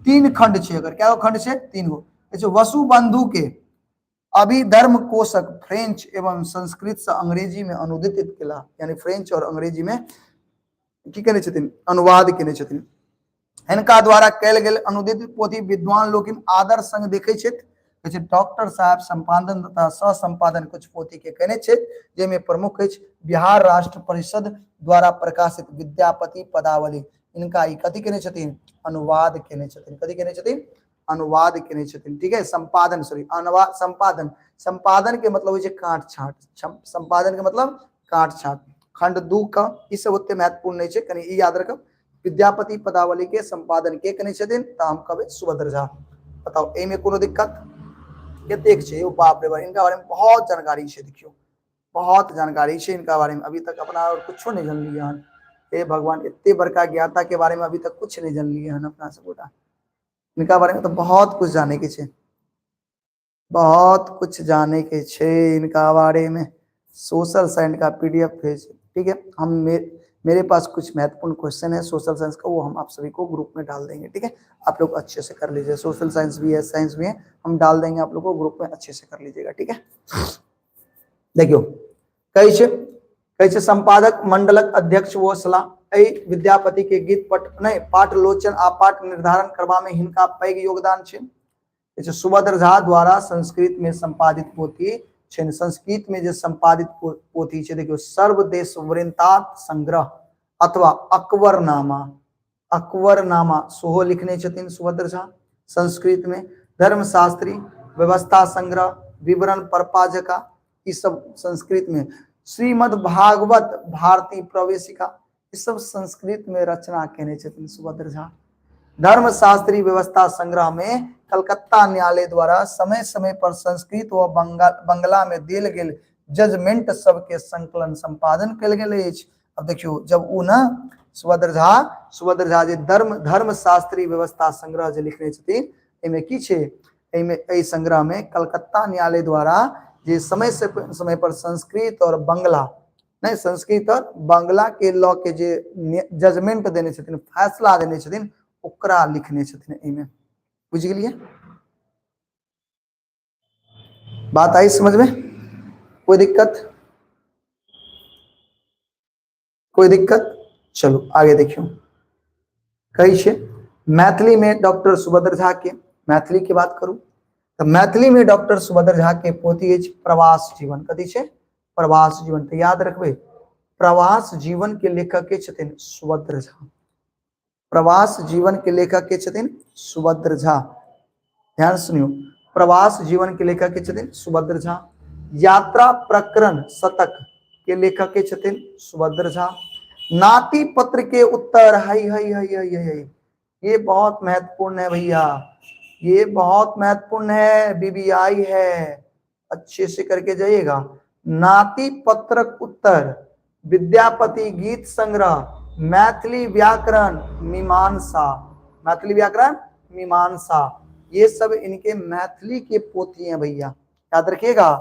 3 खंड छै एकर, क्या खंड छै? 3 गो। अच्छा, वसुबंधु के अभिधर्म कोशक फ्रेंच एवं संस्कृत से अंग्रेजी में अनुदित केला, यानी फ्रेंच और अंग्रेजी में की केने छथिन? अनुवाद केने छथिन। हिनका द्वारा कयल गेल अनुदित पोथी विद्वान लोकिन आदर संग देखै छथि। कहै छै डॉक्टर साहब संपादन तथा सह संपादन कुछ पोथी के केने छथि, जाहिमे प्रमुख अछि बिहार राष्ट्र परिषद द्वारा प्रकाशित विद्यापति पदावली। इनका ई कथी केने छथिन? अनुवाद केने छथिन। कथी केने छथिन? अनुवाद केने छथिन, ठीक है? संपादन, सॉरी, अनुवाद, संपादन, संपादन के मतलब होइ छै काट छाट, संपादन के मतलब काट छाट। खंड 2 का ई सब ओते महत्वपूर्ण नहीं छै, कनी ई याद रखब। विद्यापति पदावली के संपादन के केने छथिन तऽ हम कहबै सुभद्र झा। बताउ एहिमे कोनो दिक्कत? कतेक छै? ओ बाप रे बाप, इनका बारे में बहुत जानकारी छै, देखियौ बहुत जानकारी छै इनका बारे में। अभी तक अपना और कुछो नहीं जानलियै हन। हे भगवान, एते बड़का ज्ञाता के बारे में अभी तक कुछ नहीं जानलियै हन अपना सब गोटा। इनका बारे में तो बहुत कुछ जाने के छै, बहुत कुछ जाने के छै इनका बारे में। सोशल साइंस का पीडीएफ भेज, ठीक है? हम मेरे पास कुछ महत्वपूर्ण क्वेश्चन है सोशल साइंस का, वो हम आप सभी को ग्रुप में डाल देंगे, ठीक है? आप लोग अच्छे से कर लीजिए। सोशल साइंस भी है, साइंस भी है, हम डाल देंगे आप लोग को ग्रुप में, अच्छे से कर लीजिएगा, ठीक है? देखियो कहै छै, कहै छै संपादक मंडलक अध्यक्ष वो छलाह। एहि विद्यापति के गीत पट नहीं पाठलोचन आ पाठ निर्धारण करबा में हिनका पैघ योगदान छै। सुभद्र झा द्वारा संस्कृत में संपादित पोथी छै, संस्कृत में जे संपादित पोथी छै, देखियो सर्वदेश वृन्तात संग्रह अथवा अकबरनामा, अकबरनामा सेहो लिखने छथिन सुभद्र झा संस्कृत में। धर्मशास्त्री व्यवस्था संग्रह विवरण परपाजका ई सब संस्कृत में। श्रीमद् भागवत भारती प्रवेशिका ई सब संस्कृत में रचना केने छथिन सुभद्र झा। धर्मशास्त्री व्यवस्था संग्रह में कलकत्ता न्यायालय द्वारा समय समय पर संस्कृत व बंगला में देल गेल जजमेंट सबके संकलन संपादन कयल गेल अछि। अब देखियो जब उ न सुभद्र झा, सुभद्र झा जे धर्मशास्त्री व्यवस्था संग्रह जे लिखने छथिन, एहिमे की छै? एहिमे एहि संग्रह में कलकत्ता न्यायालय द्वारा जे समय से समय पर संस्कृत और बंगला नहीं संस्कृत और बंगला के लऽ के जे जजमेंट देने छथिन, फैसला देने छथिन, ओकरा लिखने छथिन एहिमे। बुझि गेलियै? बात आई समझ में? कोई दिक्कत? कोई दिक्कत? चलो आगे देखियो। कहै छै मैथिली में डॉक्टर सुभद्र झा के, मैथिली के बात करू तो मैथिली में डॉक्टर सुभद्र झा के पोथी अछि प्रवास जीवन। कथी छै? प्रवास जीवन। तो याद रखबै प्रवास जीवन के लेखक के छथिन सुभद्र झा। प्रवास जीवन के लेखक के छथिन सुभद्र झा। ध्यान सुनियो, प्रवास जीवन के लेखक के छथिन सुभद्र झा। यात्रा प्रकरण शतक के लेखक के छथिन सुभद्र झा। नाती पत्र के उत्तर, हई हई हई हई हई हई, ये बहुत महत्वपूर्ण है भैया, ये बहुत महत्वपूर्ण है, बीबीआई है, अच्छे से करके जाइएगा। नाती पत्रक उत्तर, विद्यापति गीत संग्रह, मैथिली व्याकरण मीमांसा, मैथिली व्याकरण मीमांसा, ये सब इनके मैथिली के पोथी हैं भैया। याद रखिएगा।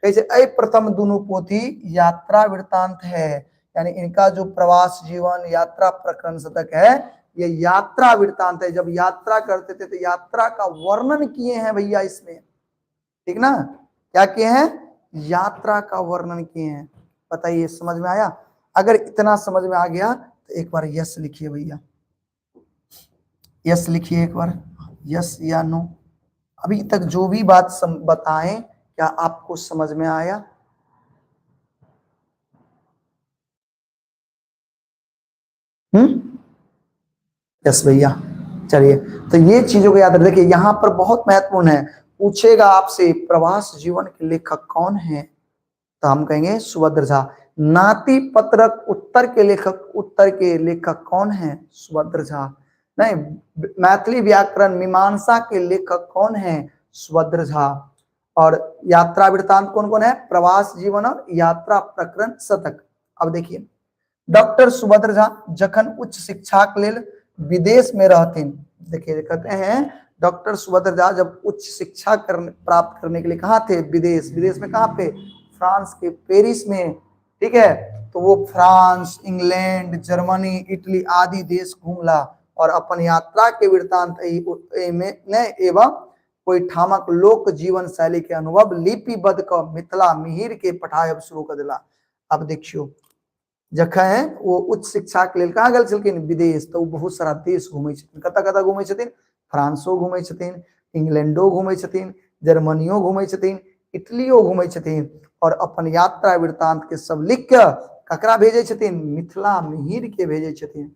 कैसे एहि प्रथम दोनों पोथी यात्रा वृत्तांत है, यानी इनका जो प्रवास जीवन यात्रा प्रकरण शतक है, ये यात्रा वृत्तांत है। जब यात्रा करते थे तो यात्रा का वर्णन किए हैं भैया इसमें, ठीक ना? क्या किए हैं? यात्रा का वर्णन किए हैं। बताइए समझ में आया? अगर इतना समझ में आ गया तो एक बार यस लिखिए भैया, यस लिखिए एक बार, यस या नो। अभी तक जो भी बात बताएं, क्या आपको समझ में आया? यस भैया। चलिए, तो ये चीजों को याद रखिए, यहाँ पर बहुत महत्वपूर्ण है। पूछेगा आपसे प्रवास जीवन के लेखक कौन है, तो हम कहेंगे सुभद्र झा। नाती पत्रक उत्तर के लेखक, उत्तर के लेखक कौन है? सुभद्र झा। नहीं, मैथिली व्याकरण मीमांसा के लेखक कौन है? सुभद्र झा। और यात्रा वृत्तांत कौन कौन है? प्रवास जीवन और यात्रा प्रकरण शतक। अब देखिए, डॉक्टर सुभद्र झा जखन उच्च शिक्षा के लेल विदेश में रहथिन, देखिए कहते हैं डॉक्टर सुभद्र झा जब उच्च शिक्षा प्राप्त करने के लिए कहाँ थे? विदेश। विदेश में कहाँ पे? फ्रांस के पेरिस में, ठीक है। तो वो फ्रांस, इंग्लैंड, जर्मनी, इटली आदि देश घूमला और अपन यात्रा के वृत्तांत में एवं कोई ठामक लोक जीवन शैली के अनुभव लिपिबद्ध क मिथिला मिहिर के पठायब शुरू कर दिला। अब देखियो, जखन वो उच्च शिक्षा के लेल कहाँ गेल छलखिन? विदेश। तो वो बहुत सारा देश घूमै छथिन। कतऽ कतऽ घूमै छथिन? फ्रांसो घूमै छथिन, इंग्लैंडो घूमै छथिन, जर्मनियो घूमै छथिन, इटलियो घूमै छथिन और अपन यात्रा वृत्तांत के सब लिख के ककरा भेजै छथिन? मिथिला मिहिर के भेजै छथिन।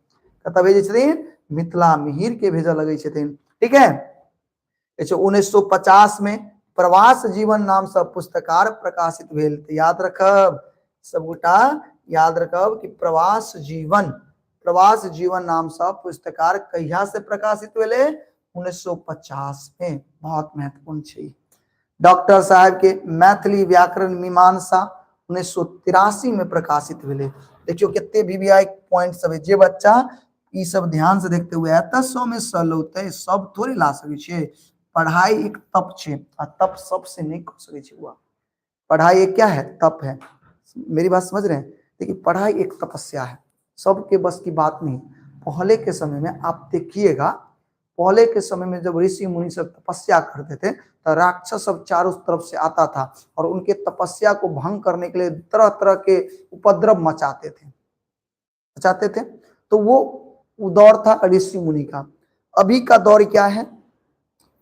कतऽ भेजै छथिन? मिथिला मिहिर के भेजऽ लगै छथिन, ठीक है। 1950 में प्रवास जीवन नाम से पुस्तकार प्रकाशित भेल। तो याद रखब सबगोटा, याद रखब कि प्रवास जीवन, प्रवास जीवन नाम से पुस्तकार कहिया से प्रकाशित भेले? 1950 में। बहुत महत्वपूर्ण छै। डॉक्टर साहब के मैथिली व्याकरण मीमांसा 1983 में प्रकाशित भेले। देखियो कते वीवीआई पॉइंट सब है, जे बच्चा ई सब ध्यान से देखते हुए आयत 100 में 100 लौते, सब थोड़े ला सकै छियै। पढ़ाई एक तप छै आ तप सबसे नहीं कर सकै छै। हुआ पढ़ाई एक क्या है? तप है। मेरी बात समझ रहे हैं? देखिए पढ़ाई एक तपस्या है, सबके बस की बात नहीं। पहले के समय में आप देखिएगा, पहले के समय में जब ऋषि मुनि सब तपस्या करते थे तो राक्षस सब चारों तरफ से आता था और उनके तपस्या को भंग करने के लिए तरह तरह के उपद्रव मचाते थे, मचाते थे। तो वो दौर था ऋषि मुनि का। अभी का दौर क्या है?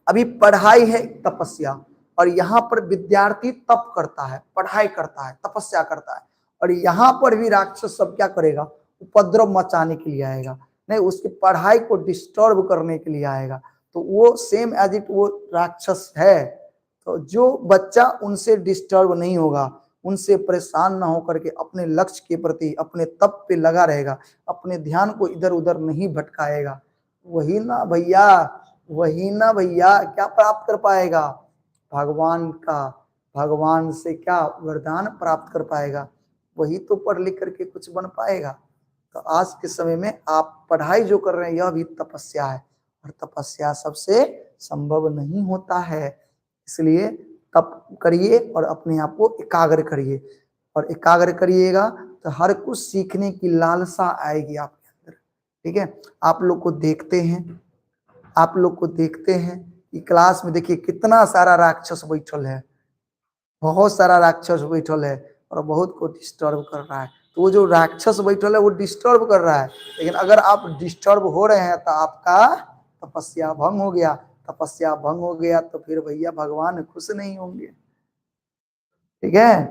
अभी पढ़ाई है तपस्या, और यहाँ पर विद्यार्थी तप करता है, पढ़ाई करता है, तपस्या करता है, और यहाँ पर भी राक्षस सब क्या करेगा? उपद्रव मचाने के लिए आएगा, नहीं उसकी पढ़ाई को डिस्टर्ब करने के लिए आएगा। तो वो सेम एज it वो राक्षस है। तो जो बच्चा उनसे डिस्टर्ब नहीं होगा, उनसे परेशान ना होकर के अपने लक्ष्य के प्रति अपने तप पे लगा रहेगा, अपने ध्यान को इधर उधर नहीं भटकाएगा, वही ना भैया, वही ना भैया क्या प्राप्त कर पाएगा? भगवान का, भगवान से क्या वरदान प्राप्त कर पाएगा? वही तो पढ़ लिख करके कुछ बन पाएगा। तो आज के समय में आप पढ़ाई जो कर रहे हैं यह भी तपस्या है, और तपस्या सबसे संभव नहीं होता है। इसलिए तप करिए और अपने आप को एकाग्र करिए, और एकाग्र करिएगा तो हर कुछ सीखने की लालसा आएगी आपके अंदर, ठीक है। आप लोग को देखते हैं, आप लोग को देखते हैं कि क्लास में देखिए कितना सारा राक्षस बैठल है, बहुत सारा राक्षस बैठल है और बहुत को डिस्टर्ब कर रहा है। तो वो जो राक्षस बैठल है वो डिस्टर्ब कर रहा है, लेकिन अगर आप डिस्टर्ब हो रहे हैं तो आपका तपस्या भंग हो गया। तपस्या भंग हो गया तो फिर भैया भगवान खुश नहीं होंगे, ठीक है।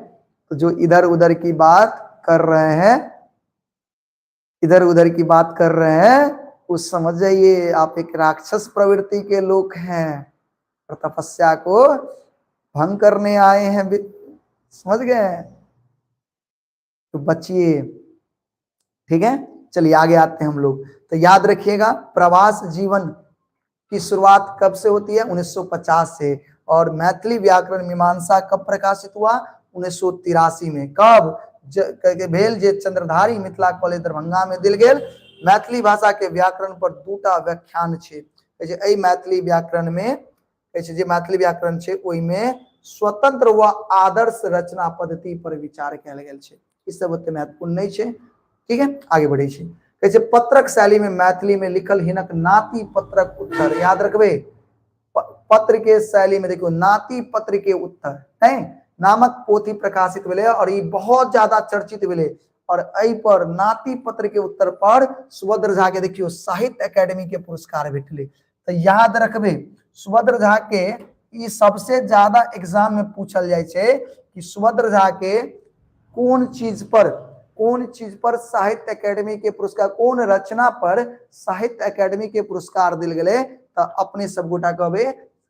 तो जो इधर उधर की बात कर रहे हैं, इधर उधर की बात कर रहे हैं, वो समझ जाइए आप एक राक्षस प्रवृत्ति के लोग हैं और तपस्या को भंग करने आए हैं, समझ गए? तो बचिए, ठीक है। चलिए आगे आते हैं हम लोग। तो याद रखिएगा प्रवास जीवन की शुरुआत कब से होती है? 1950 से। और मैथिली व्याकरण मीमांसा कब प्रकाशित हुआ? 1983 में। कब? भेल जे चंद्रधारी मिथिला कॉलेज दरभंगा में दिल गेल। मैथिली भाषा के व्याकरण पर दूटा व्याख्यान छे। कहै छै एहि मैथिली व्याकरण में, कहै छै जे मैथिली व्याकरण छे ओहि में स्वतंत्र व आदर्श रचना पद्धति पर विचार कयल गेल छै। ई सब ओते महत्वपूर्ण नहीं छै, ठीक है। आगे बढ़े छी, कहै छै पत्रक शैली में मैथिली में लिखल हिनक नाती पत्रक उत्तर, याद रखबे पत्र के शैली में देखियो नाती पत्र के उत्तर है नामक पोथी प्रकाशित भेलै और ई बहुत ज्यादा चर्चित भेलै। और एहि पर नाती पत्र के उत्तर पर सुभद्र झा के देखियो साहित्य एकेडमी के पुरस्कार भेटलै। तो याद रखबे सुभद्र झा के ई सबसे ज्यादा एग्जाम में पूछल जाय छै कि सुभद्र झा के कोन चीज पर साहित्य एकेडमी के पुरस्कार, कोन रचना पर साहित्य एकेडमी के पुरस्कार दिल गेलै, तो अपने सब गोटा कहबे,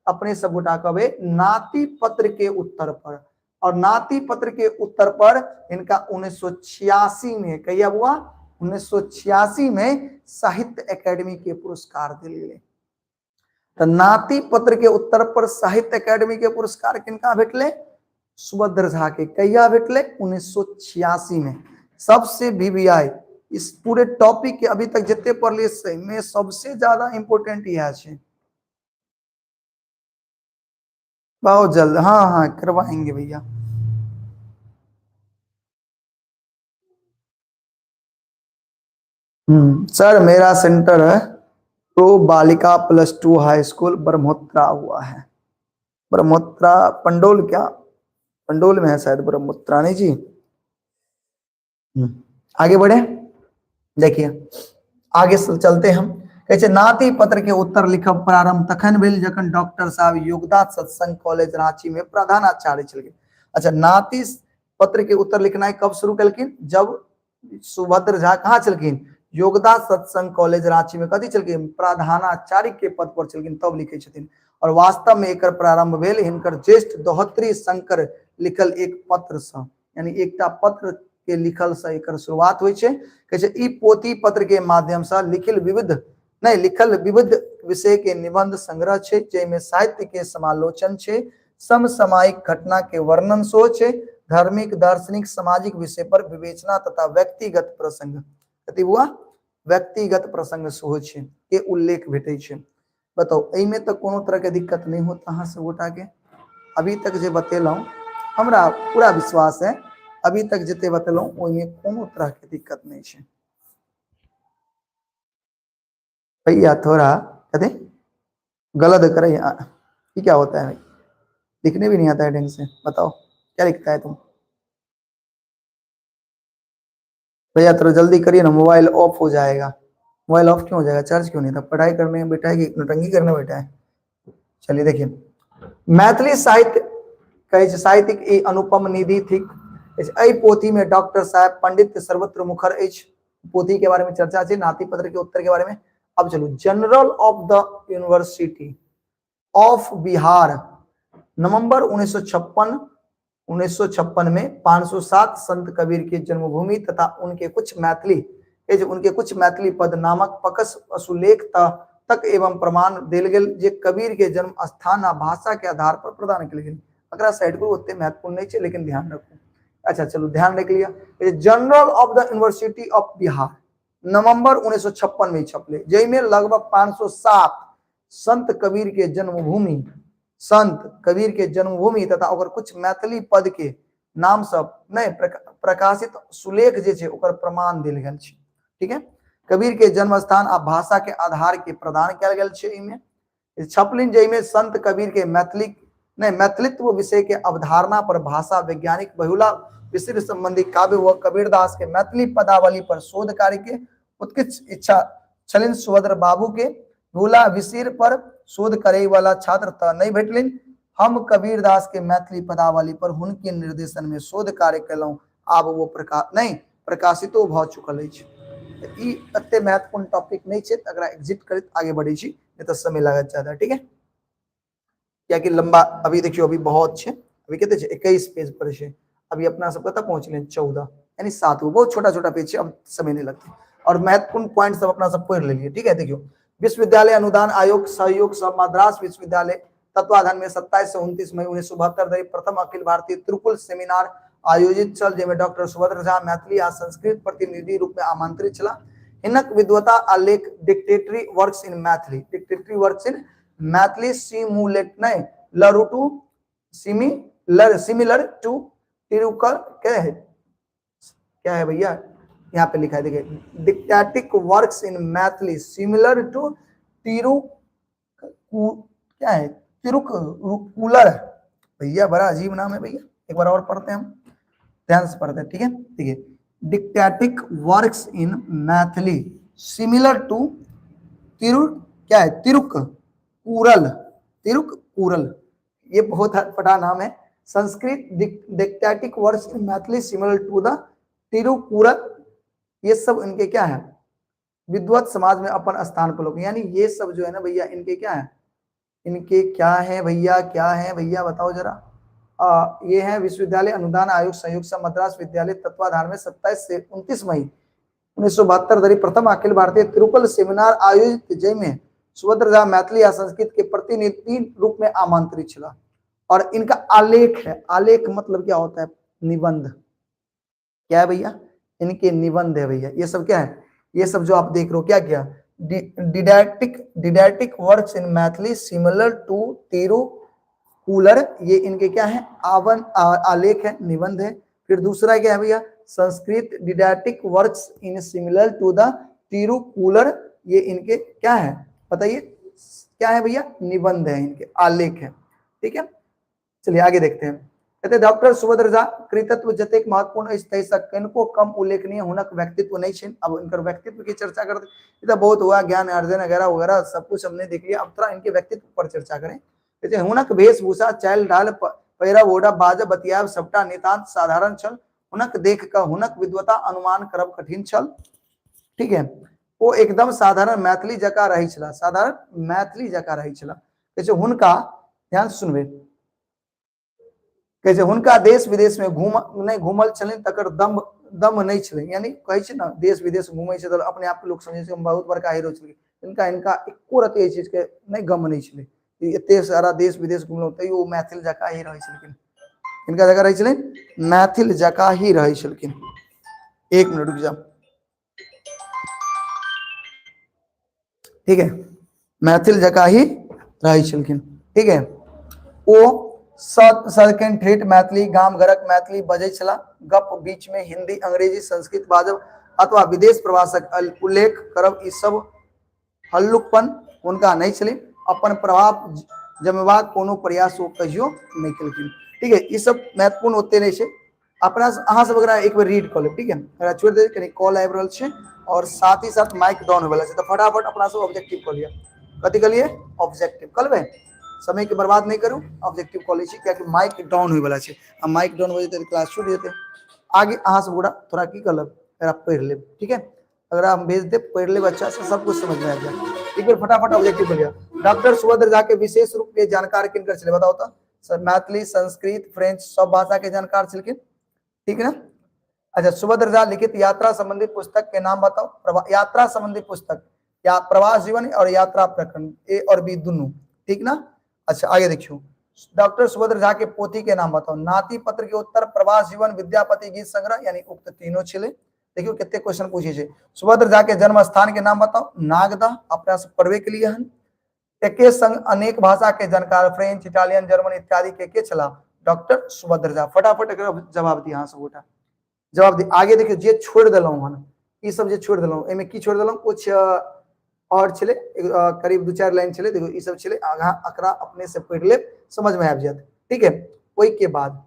अपने सब गोटा कहबे नाती पत्र के उत्तर पर। और नाती पत्र के उत्तर पर इनका 1986 में, कहिया बुआ, 1986 में साहित्य एकेडमी के पुरस्कार दिल गेलै। तो नाती पत्र के उत्तर पर साहित्य एकेडमी के पुरस्कार किनका भेटले, सुभद्र झा के। कहिया भेटले, 1986 में। सबसे वीवीआई इस पूरे टॉपिक के अभी तक जितने पढ़लिए सही में सबसे ज्यादा इंपोर्टेंट यह है। बहुत जल्द, हाँ हाँ करवाएंगे भैया। सर मेरा सेंटर है प्रो बालिका +2 हाई स्कूल ब्रह्मोत्रा हुआ है। ब्रह्मोत्रा पंडोल, क्या पंडोल में है शायद ब्रह्मोत्रा, नहीं जी। आगे बढ़े, देखिए आगे चलते हम। कहै छै नाती पत्र के उत्तर लिखब प्रारंभ तखन भेल जखन डॉक्टर साहब योगदा सत्संग कॉलेज रांची में प्रधानाचार्य छलखिन। अच्छा, नाती पत्र के उत्तर लिखनाइ कब शुरू केलखिन, जब सुभद्र झा कहाँ छलखिन, योगदा सत्संग कॉलेज रांची में कथी छलखिन, प्रधानाचार्य के पद पर छलखिन, तब लिखे छथिन। और वास्तव में एकर प्रारंभ भेल हिनकर ज्येष्ठ दोहत्री शंकर लिखल एक पत्र सँ, यानी एकटा पत्र के लिखल से एकर शुरुआत होइ छै। कहै छै ई पोथी पत्र के माध्यम से लिखल विविध नहीं लिखल विविध विषय के निबंध संग्रह छै, जाहिमे साहित्य के समालोचन छै, समसामयिक घटना के वर्णन सेहो छै, धार्मिक दार्शनिक सामाजिक विषय पर विवेचना तथा व्यक्तिगत प्रसंग, कथी बुआ, व्यक्तिगत प्रसंग सेहो छै के उल्लेख भेटै छै। बताउ एहिमे तऽ कोनो तरह के दिक्कत नहीं होत अहाँ सब गोटा के। अभी तक जे बतेलहुँ हमरा पूरा विश्वास है, अभी तक जते बतेलहुँ ओहिमे कोनो तरह के दिक्कत नहीं छै। भैया थोड़ा कथी गलत करे, ये क्या होता है, लिखने भी नहीं आता है ढंग से, बताओ क्या लिखता है तुम। भैया थोड़ा जल्दी करिए ना, मोबाइल ऑफ हो जाएगा। मोबाइल ऑफ क्यों हो जाएगा, चार्ज क्यों नहीं था, पढ़ाई करने बैठा है कि नौटंकी करने बैठा है। चलिए देखिए, मैथिली साहित्य कहै छै साहित्यिक ई अनुपम निधि थिक। एहि पोथी में डॉक्टर साहब पंडित सर्वत्र मुखर अछि। पोथी के बारे में चर्चा छै, नाती पत्र के उत्तर के बारे में। अब चलू, general of the university of Bihar नवंबर 1956 में 507 संत कबीर की जन्मभूमि तथा उनके कुछ मैथिली, ये जो उनके कुछ मैथिली पद नामक पकस असुलेख तक एवं प्रमाण देल गेल जे कबीर के जन्म स्थान आ भाषा के आधार पर प्रदान कयल गेल। एकरा साइड करू, ओते महत्वपूर्ण नहीं छै, लेकिन ध्यान रखू। अच्छा चलू ध्यान रख लिया। General of the university of Bihar नवंबर 1956 में छपले, जाहिमे लगभग 507 संत कबीर के जन्मभूमि, संत कबीर के जन्मभूमि तथा ओकर कुछ मैथिली पद के नाम सब नहीं प्रकाशित सुलेख जे छै ओकर प्रमाण देल गेल छै। ठीक है, कबीर के जन्म स्थान आ भाषा के आधार के प्रदान कयल गेल छै। एहिमे छपलिन जाहिमे संत कबीर के मैथिली नहीं मैथिलित्व विषय के अवधारणा पर भाषा वैज्ञानिक बहुला विश्व संबंधी काव्य व कबीरदास के मैथिली पदावली पर शोध कार्य के उत्कृष्ट इच्छा छलिन। सुभद्र बाबू के भोला विशीर पर शोध करे वाला छात्र त नहीं भेटलिन। हम कबीरदास के मैथिली पदावली पर हुनके निर्देशन में शोध कार्य कयलहुँ, आब वो नहीं प्रकाशितो भ चुकल अछि। ई एते महत्वपूर्ण टॉपिक नहीं छै, एकरा एग्जिट करैत आगे बढ़ै छी, नहीं तो समय लागत ज्यादा। ठीक है, कियाकि लंबा अभी देखियो अभी बहुत छै, अभी कते छै 21 पेज पर छै, अभी अपना सब कतऽ पहुंचले 14, यानी 7 गो, बहुत छोटा छोटा पेज छै, अब समय नहीं लगते और महत्वपूर्ण पॉइंट सब अपना सब पढ़ लेलिए। ठीक है, देखियो विश्वविद्यालय अनुदान आयोग सहयोग सब मद्रास विश्वविद्यालय तत्वाधान में 27 से 29 मई 1972 धरि प्रथम अखिल भारतीय त्रिकुल सेमिनार आयोजित छल, जाहिमे डॉक्टर सुभद्र झा मैथिली आ संस्कृत प्रतिनिधि रूप में आमंत्रित छलाह। हिनक विद्वता आलेख dictatory works in Maithili, dictatory works in Maithili simulate नहीं लरुटू सिमिलर सिमिलर टू तिरुकर क्या है, क्या है भैया यहाँ पे लिखा है, देखिए didactic works in Maithili similar to तिरु क्या है, तिरुकुलर। भैया बड़ा अजीब नाम है भैया, एक बार और पढ़ते हैं हम, ध्यान से पढ़ते हैं, ठीक है। देखिए didactic works in Maithili similar to तिरु क्या है, तिरुकुरल, तिरुकुरल, ये बहुत अटपटा नाम है। Sanskrit didactic works in Maithili similar to the Tirukkural, ये सब इनके क्या है, विद्वत समाज में अपन स्थान पर लोग, यानी ये सब जो है ना भैया इनके क्या है, इनके क्या है भैया, क्या है भैया बताओ जरा। ये है विश्वविद्यालय अनुदान आयोग संयुक्त से मद्रास विद्यालय तत्वाधान में 27 से 29 मई 1972 धरि प्रथम अखिल भारतीय तिरुकुल सेमिनार आयोजित, जय सुभद्र झा मैथिली या संस्कृत के प्रतिनिधि रूप में आमंत्रित छला। और इनका आलेख है, आलेख मतलब क्या होता है, निबंध। क्या है भैया, इनके निबंध है भैया। ये सब क्या है, ये सब जो आप देख रहे हो क्या क्या, didactic didactic works in Maithili similar to Tirukkural, ये इनके क्या है, आवन आलेख है, निबंध है। फिर दूसरा क्या है भैया, Sanskrit didactic works in similar to the Tirukkural, ये इनके क्या है बताइए, क्या है भैया, निबंध है, इनके आलेख है, ठीक है। चलिए आगे देखते हैं। कहते डॉक्टर सुभद्र झा कृतत्व जतेक महत्वपूर्ण अछि ताहिसँ कनिको कम उल्लेखनीय हुनक व्यक्तित्व नहीं छनि। अब इनकर व्यक्तित्व की चर्चा करते तो बहुत हुआ, ज्ञान अर्जन वगैरह वगैरह सब कुछ हमने देख लिया, अब थोड़ा इनके व्यक्तित्व पर चर्चा करें। कहते हुनक वेशभूषा चाल ढाल पहिरब ओढ़ब बाजब बतियाब सबटा नितांत साधारण छल, हुनक देख कऽ हुनक विद्वता अनुमान करब कठिन छल, ठीक है। ओ एकदम साधारण मैथिली जकाँ रहै छलाह, साधारण मैथिली जकाँ रहै छलाह। कहै छै हुनका, ध्यान से सुनबै, कहै छै हुनका देश विदेश में घूम नहीं घूमल छलनि तकर दम दम नहीं छलनि, यानी कहै छै ने देश विदेश घूमै छै तऽ अपने आप के लोक समझै छै हम बहुत बड़का हीरो छलियै, इनका इनका एको रति एहि चीज के नहीं गम नहीं छलै, एते सारा देश विदेश घुमलहुँ तैयो ओ मैथिल जकाँ ही रहै छलखिन, इनका जकाँ रहै छलनि मैथिल जकाँ ही रहै छलखिन। एक मिनट रुक जाओ, ठीक है, मैथिल जकाँ ही रहै छलखिन, ठीक है। ओ सदखन ठेठ मैथिली गाम घरक मैथिली बजै छलाह, गप बीच में हिंदी अंग्रेजी संस्कृत बाजब अथवा विदेश प्रवासक उल्लेख करब ई सब हल्लुकपन हुनका नहीं छलनि, अपन प्रभाव जमेबाक कोनो प्रयास ओ कहियो नहीं केलखिन, ठीक है। ई सब महत्वपूर्ण ओते नहीं छै, अपना अहाँ सब एकरा एक बेर रीड कऽ लेब, ठीक है। एकरा छोड़ि देबै, कनि कॉल आबि रहल छै और साथ ही साथ माइक डाउन होय वाला छै, तऽ फटाफट अपना सब ऑब्जेक्टिव कऽ लिअ। कथी कहलियै, ऑब्जेक्टिव कऽ लेबै, समय के बर्बाद नहीं करू, ऑब्जेक्टिव कऽ लै छी, कियाकि माइक डाउन होय वाला छै आ माइक डाउन हो जेतै तऽ क्लास छूटि जेतै। आगे अहाँ सब गोटा थोड़ा की कऽ लेब, एकरा पढ़ि लेब, ठीक है। अगर हम भेज देब पढ़ि लेब अच्छा से, सब कुछ समझ में आ जाए। एक बेर फटाफट ऑब्जेक्टिव कऽ लिअ। डॉक्टर सुभद्र झा के विशेष रूप के जानकार किनकर छलै बताउ तऽ, सर मैथिली संस्कृत फ्रेंच सब भाषा के जानकार छलखिन, ठीक है ना। अच्छा, सुभद्र झा लिखित यात्रा संबंधी पुस्तक के नाम बताओ, यात्रा संबंधी पुस्तक या प्रवास जीवन और यात्रा प्रकरण ए और बी दोनों, ठीक ना। अच्छा आगे देखियो, डॉक्टर सुभद्र झा के पोथी के नाम बताओ, नाती पत्र के उत्तर, प्रवास जीवन, विद्यापति गीत संग्रह, यानी उक्त तीनों छलै। देखियो कितने क्वेश्चन पूछे छे। सुभद्र झा के जन्म स्थान के नाम बताओ, नागदा, अपना सब पढ़बे के लिए हन। एके संग अनेक भाषा के जानकार फ्रेंच इटालियन जर्मन इत्यादि के छला डॉक्टर सुभद्र झा। फटाफट एकर जवाब दी अहाँ सब गोटा, जवाब दी। आगे देखियो जे छोड़ देलहुँ हन, ई सब जे छोड़ देलहुँ एहिमे की छोड़ देलहुँ, कुछ और छलै, करीब 2-4 लाइन छलै, देखियो ई सब छलै, आगाँ एकरा अपने से पढ़ि लेब, समझ में आबि जायत, ठीक है। ओहि के बाद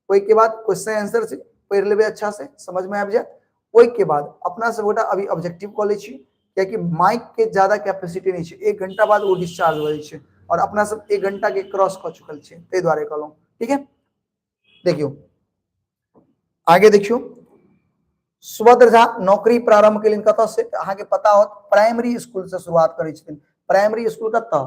क्वेश्चन आंसर से पढ़ि लेबै अच्छा से, समझ में आबि जायत। ओहि के बाद अपना सब गोटा अभी ऑब्जेक्टिव कऽ लै छी, कियाकि माइक के ज्यादा कैपेसिटी नहीं छै, 1 घंटा बाद ओ डिस्चार्ज हो जाइ छै और अपना सब 1 घंटा के क्रॉस कऽ चुकल छी, ताहि दुआरे कहलहुँ, ठीक है। देखियो आगे देखियो, सुभद्र झा नौकरी प्रारंभ केलनि कतऽ से, अहाँके पता होत प्राइमरी स्कूल से शुरुआत करै छथिन। प्राइमरी स्कूल कतऽ,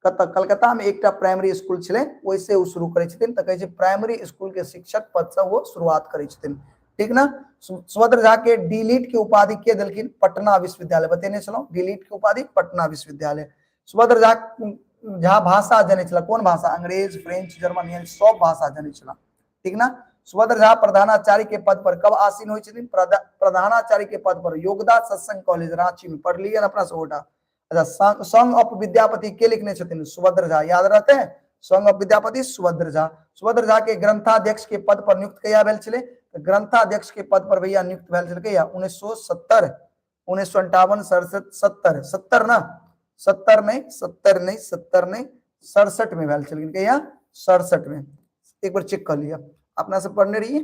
कतऽ, कलकत्ता में एकटा प्राइमरी स्कूल छलै, ओहिसे ओ शुरू करै छथिन, तऽ कहै छै प्राइमरी स्कूल के शिक्षक पद से ओ शुरुआत करै छथिन, ठीक ना। सुभद्र झा के डीलिट के उपाधि के देलखिन, पटना विश्वविद्यालय, बतेने छलहुँ, डीलिट के उपाधि पटना विश्वविद्यालय। सुभद्र झा भाषा जनै छला, कोन भाषा, अंग्रेज फ्रेंच जर्मन यानी सब भाषा जनै छला, ठीक ना। सुभद्र झा प्रधानाचार्य के पद पर कब आसीन होइ छथिन, प्रधानाचार्य के पद पर योगदा सत्संग कॉलेज रांची में पढ़लियै अपना सब गोटा। अच्छा, सॉन्ग ऑफ विद्यापति के लिखने छथिन, सुभद्र झा, याद रहते हैं, Song of Vidyapati Subhadra Jha. Subhadra Jha के ग्रंथाध्यक्ष के पद पर नियुक्त कहिया भेल छलै? तऽ ग्रंथाध्यक्ष के पद पर भैया नियुक्त भेल छलै कहिया? 1970, 1958, 67, 70, 70 ना, 70 नहीं, 70 नहीं, 70 नहीं, 67 में भेल छलखिन। कहिया? 67 में। एक बार चेक कर लिया, अपना सब पढ़ने रहिए।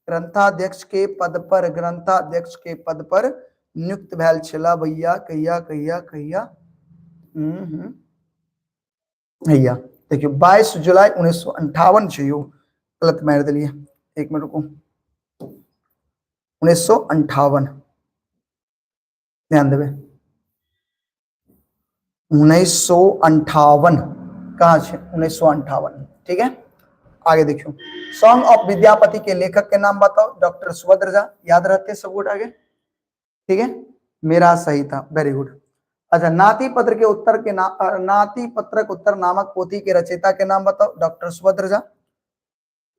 ग्रंथाध्यक्ष के पद पर, ग्रंथाध्यक्ष के पद पर नियुक्त भेल छला भैया कहिया कहिया कहिया? भैया देखियो 22 जुलाई 1958 छै यौ, गलत मारि देलियै, एक मिनट रुकू, 1958, ध्यान देबै, 1958 कहाँ छै? 1958, ठीक है। आगे देखियो, सॉन्ग ऑफ विद्यापति के लेखक के नाम बताओ। डॉक्टर सुभद्र झा, याद रहते सब गोट आगे, ठीक है, मेरा सही था, वेरी गुड। अच्छा, नाती पत्र के उत्तर के नाती पत्रक उत्तर नामक पोथी के रचयिता के नाम बताओ। डॉक्टर सुभद्र झा,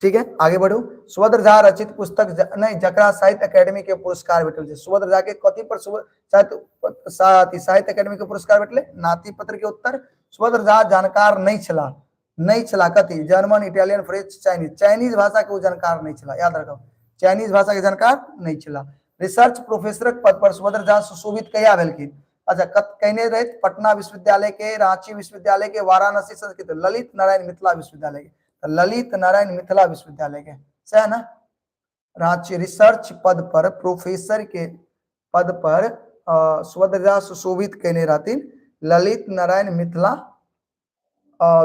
ठीक है, आगे बढ़ू। सुभद्र झा रचित पुस्तक नहीं, जकरा साहित्य अकेडमी के पुरस्कार भेटल छै। सुभद्र झा के कथी पर साहित्य अकेडमी के पुरस्कार भेटले? नाती पत्र के उत्तर। सुभद्र झा जानकार नहीं छला, नहीं छला कथी? German, Italian, French, Chinese, Chinese भाषा के ओ जानकार नहीं छला, याद रखब, चाइनीज भाषा के जानकार नहीं छला। रिसर्च प्रोफेसरक पद पर सुभद्र झा सुशोभित कहिया भेलखिन? अच्छा, कयने रहथि पटना विश्वविद्यालय के, रांची विश्वविद्यालय के, वाराणसी संस्कृत, ललित नारायण मिथिला विश्वविद्यालय के, ललित नारायण मिथिला विश्वविद्यालय के, सही ना। रांची रिसर्च पद पर प्रोफेसर के पद पर सुभद्र झा सुशोभित कयने रहथिन ललित नारायण मिथिला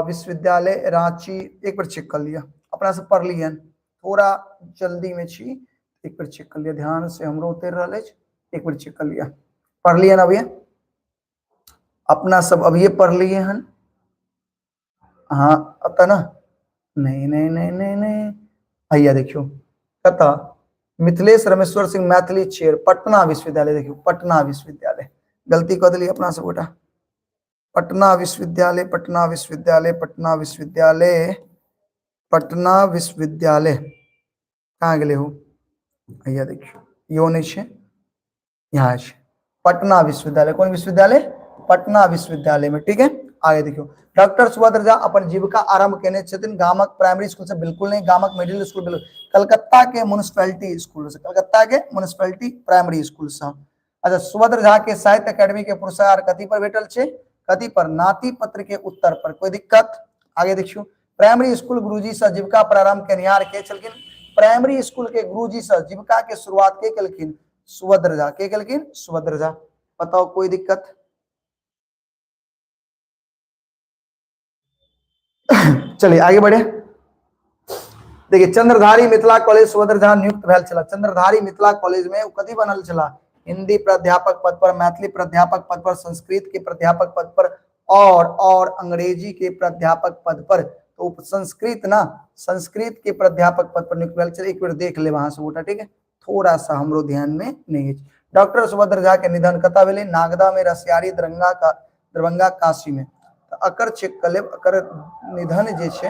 विश्वविद्यालय रांची। एक बार चेक कर लिया, अपना सब पढ़ लियन, थोड़ा जल्दी में छी, एक बार चेक कर लिया ध्यान से, हमरो उतर रहा है, एक बार चेक कर लिया, पढ़ लियन अभी अपना सब अभी पढ़ लिए हन। हाँ अतः ना, नहीं नहीं नहीं नहीं नहीं भैया देखियो कत मिथिलेश रमेश्वर सिंह मैथिली चेयर पटना विश्वविद्यालय, देखियो पटना विश्वविद्यालय, गलती कऽ देलियै अपना सब गोटा, पटना विश्वविद्यालय, पटना विश्वविद्यालय, पटना विश्वविद्यालय, पटना विश्वविद्यालय कहाँ गेलै हो भैया? देखियो इहो नहि छै, यहाँ छै पटना विश्वविद्यालय। कौन विश्वविद्यालय? पटना विश्वविद्यालय में, ठीक है। आगे देखियो, डॉक्टर सुभद्र झा अपन जीविका आरंभ केने छथिन गामक प्राइमरी स्कूल से, बिल्कुल नहीं, गामक मिडिल स्कूल बिल्कुल, कलकत्ता के म्युनिसिपैलिटी स्कूल से, कलकत्ता के म्युनिसिपैलिटी प्राइमरी स्कूल से। अच्छा, सुभद्र झा के साहित्य अकेडमी के पुरस्कार कथी पर भेटल छै? कथी पर? नाती पत्र के उत्तर पर। कोई दिक्कत? आगे देखियो, प्राइमरी स्कूल गुरुजी से जीविका प्रारंभ केनिहार के छलखिन? प्राइमरी स्कूल के गुरुजी से जीविका के शुरुआत के केलखिन? सुभद्र झा। के केलखिन? सुभद्र झा। बताओ कोई दिक्कत? चलिए आगे बढ़े। देखिए, चंद्रधारी मिथिला कॉलेज सुभद्र झा नियुक्त भेल छला। चंद्रधारी मिथिला कॉलेज में कथी बनल छला? हिंदी प्राध्यापक पद पर, मैथिली प्राध्यापक पद पर, संस्कृत के प्राध्यापक पद पर और अंग्रेजी के प्राध्यापक पद पर। तो संस्कृत ना, संस्कृत के प्राध्यापक पद पर नियुक्त भेल छला। एक बेर देख ले वहां से गोटा, ठीक है, थोड़ा सा हमरो ध्यान में नहीं है। डॉक्टर सुभद्र झा के निधन कतऽ भेलै? नागदा में, रसियारी, दरभंगा का, दरभंगा, काशी में। तऽ अकर चेक कर लेब, अकर निधन जे छै,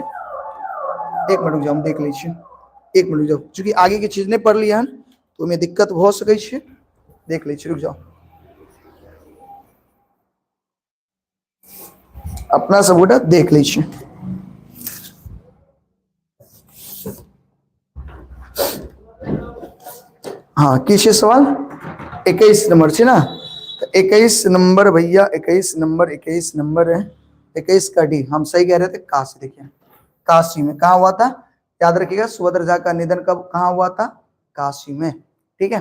एक मिनट रुक जाओ, हम देख लै छी, एक मिनट रुक जाओ, चूँकि आगे के चीज नहि पढ़लियै हन तऽ ओहिमे दिक्कत भऽ सकै छै, देख लै छी, रुक जाओ। अपना सब गोटा देख लै छी। हाँ, की छै सवाल? 21 नंबर छै ना, तो 21 नंबर भैया, 21 नंबर, 21 नंबर है, 21 का डी, हम सही कह रहे थे। काशी, देखिए काशी में कहाँ हुआ था, याद रखिएगा। सुभद्र झा का निधन कब कहाँ हुआ था? काशी में, ठीक है,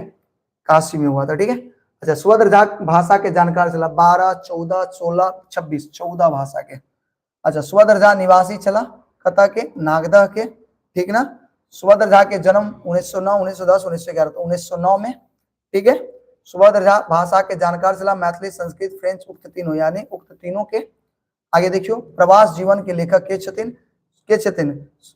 काशी में हुआ था, ठीक है। अच्छा, सुभद्र झा भाषा के जानकार छला 12, 14, 16, 26, 14 भाषा के। अच्छा, सुभद्र झा निवासी छला कतऽ के? नागदह के, ठीक ना। सुभद्र झा के जन्म 1909, 1910, 1911, तो 1909 में, ठीक है। सुभद्र झा भाषा के जानकार छला मैथिली, संस्कृत, फ्रेंच, उक्त तीनों, यानी उक्त तीनों के। आगे देखियो, प्रवास जीवन के लेखक के छथिन? के छथिन?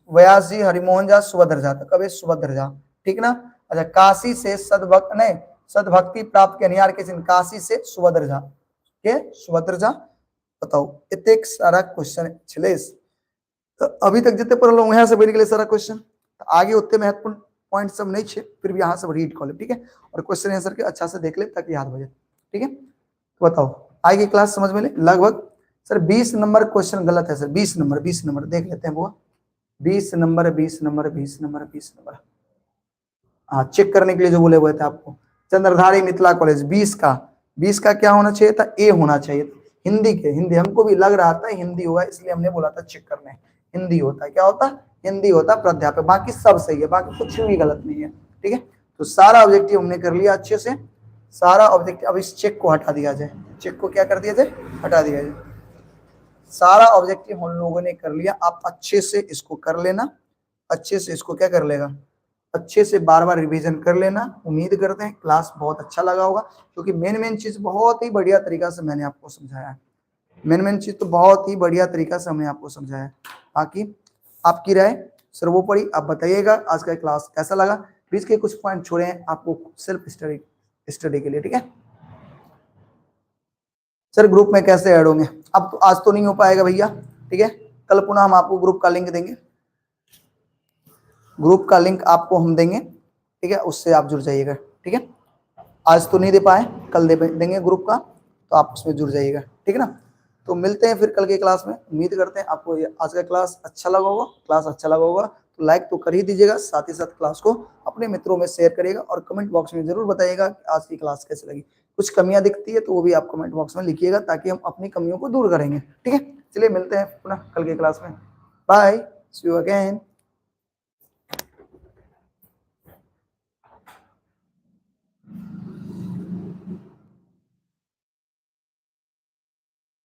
व्यास जी, हरिमोहन झा, सुभद्र झा, तो कभी सुभद्र झा, ठीक ना। अच्छा, काशी से सद्भक्त नहीं, सद्भक्ति प्राप्त केनिहार के छथिन? काशी से सुभद्र झा के, सुभद्र झा। बताओ, एतेक सारा क्वेश्चन छलै, तो अभी तक जते पढ़लहुँ वहाँ से बनि गेलै सारा क्वेश्चन। तो आगे ओते महत्वपूर्ण पॉइंट सब नहीं छै, फिर भी अहाँ सब रीड कऽ लेब, ठीक है, और क्वेश्चन आंसर के अच्छा से देख लेब ताकि याद हो जाए, ठीक है। तो बताओ, आगे की क्लास समझ में ले? लगभग सर 20 नंबर क्वेश्चन गलत है सर, 20 नंबर, 20 नंबर देख लेते हैं वो, 20 नंबर, 20 नंबर, 20 नंबर, 20 नंबर, हाँ चेक करने के लिए जो बोले हुए थे आपको। चंद्रधारी मिथिला कॉलेज 20 का, 20 का क्या होना चाहिए था, ए होना चाहिए था। हिंदी के, हिंदी हमको भी लग रहा था हिंदी होगा, इसलिए हमने बोला था चेक करने। हिंदी होता है, क्या होता, हिंदी होता प्राध्यापक, बाकी सब सही है, बाकी कुछ भी गलत नहीं है, ठीक है। तो सारा ऑब्जेक्टिव हमने कर लिया अच्छे से, सारा ऑब्जेक्टिव। अब इस चेक को हटा दिया जाए, चेक को क्या कर दिया जाए, हटा दिया जाए। सारा ऑब्जेक्टिव हम लोगों ने कर लिया, आप अच्छे से इसको कर लेना, अच्छे से इसको क्या कर लेगा, अच्छे से बार बार रिवीजन कर लेना। उम्मीद करते हैं क्लास बहुत अच्छा लगा होगा, क्योंकि मेन मेन चीज बहुत ही बढ़िया तरीका से मैंने आपको समझाया है। मेन मेन चीज तो बहुत ही बढ़िया तरीका से हमने आपको समझाया है। बाकी आपकी राय सर्वोपरि, आप बताइएगा आज का क्लास कैसा लगा। बीच के कुछ पॉइंट छोड़े हैं आपको सेल्फ स्टडी स्टडी के लिए, ठीक है। सर ग्रुप में कैसे ऐड होंगे, अब तो आज तो नहीं हो पाएगा भैया, ठीक है, कल पुनः हम आपको ग्रुप का लिंक देंगे, ग्रुप का लिंक आपको हम देंगे, ठीक है, उससे आप जुड़ जाइएगा, ठीक है। आज तो नहीं दे पाए, कल दे देंगे ग्रुप का, तो आप उसमें जुड़ जाइएगा, ठीक है ना। तो मिलते हैं फिर कल के क्लास में। उम्मीद करते हैं आपको ये आज का क्लास अच्छा लगा होगा। क्लास अच्छा लगा होगा तो लाइक तो कर ही दीजिएगा, साथ ही साथ क्लास को अपने मित्रों में शेयर करिएगा और कमेंट बॉक्स में जरूर बताइएगा कि आज की क्लास कैसी लगी। कुछ कमियां दिखती है तो वो भी आप कमेंट बॉक्स में लिखिएगा, ताकि हम अपनी कमियों को दूर करेंगे, ठीक है। चलिए मिलते हैं पुनः कल के क्लास में। Bye, see you again.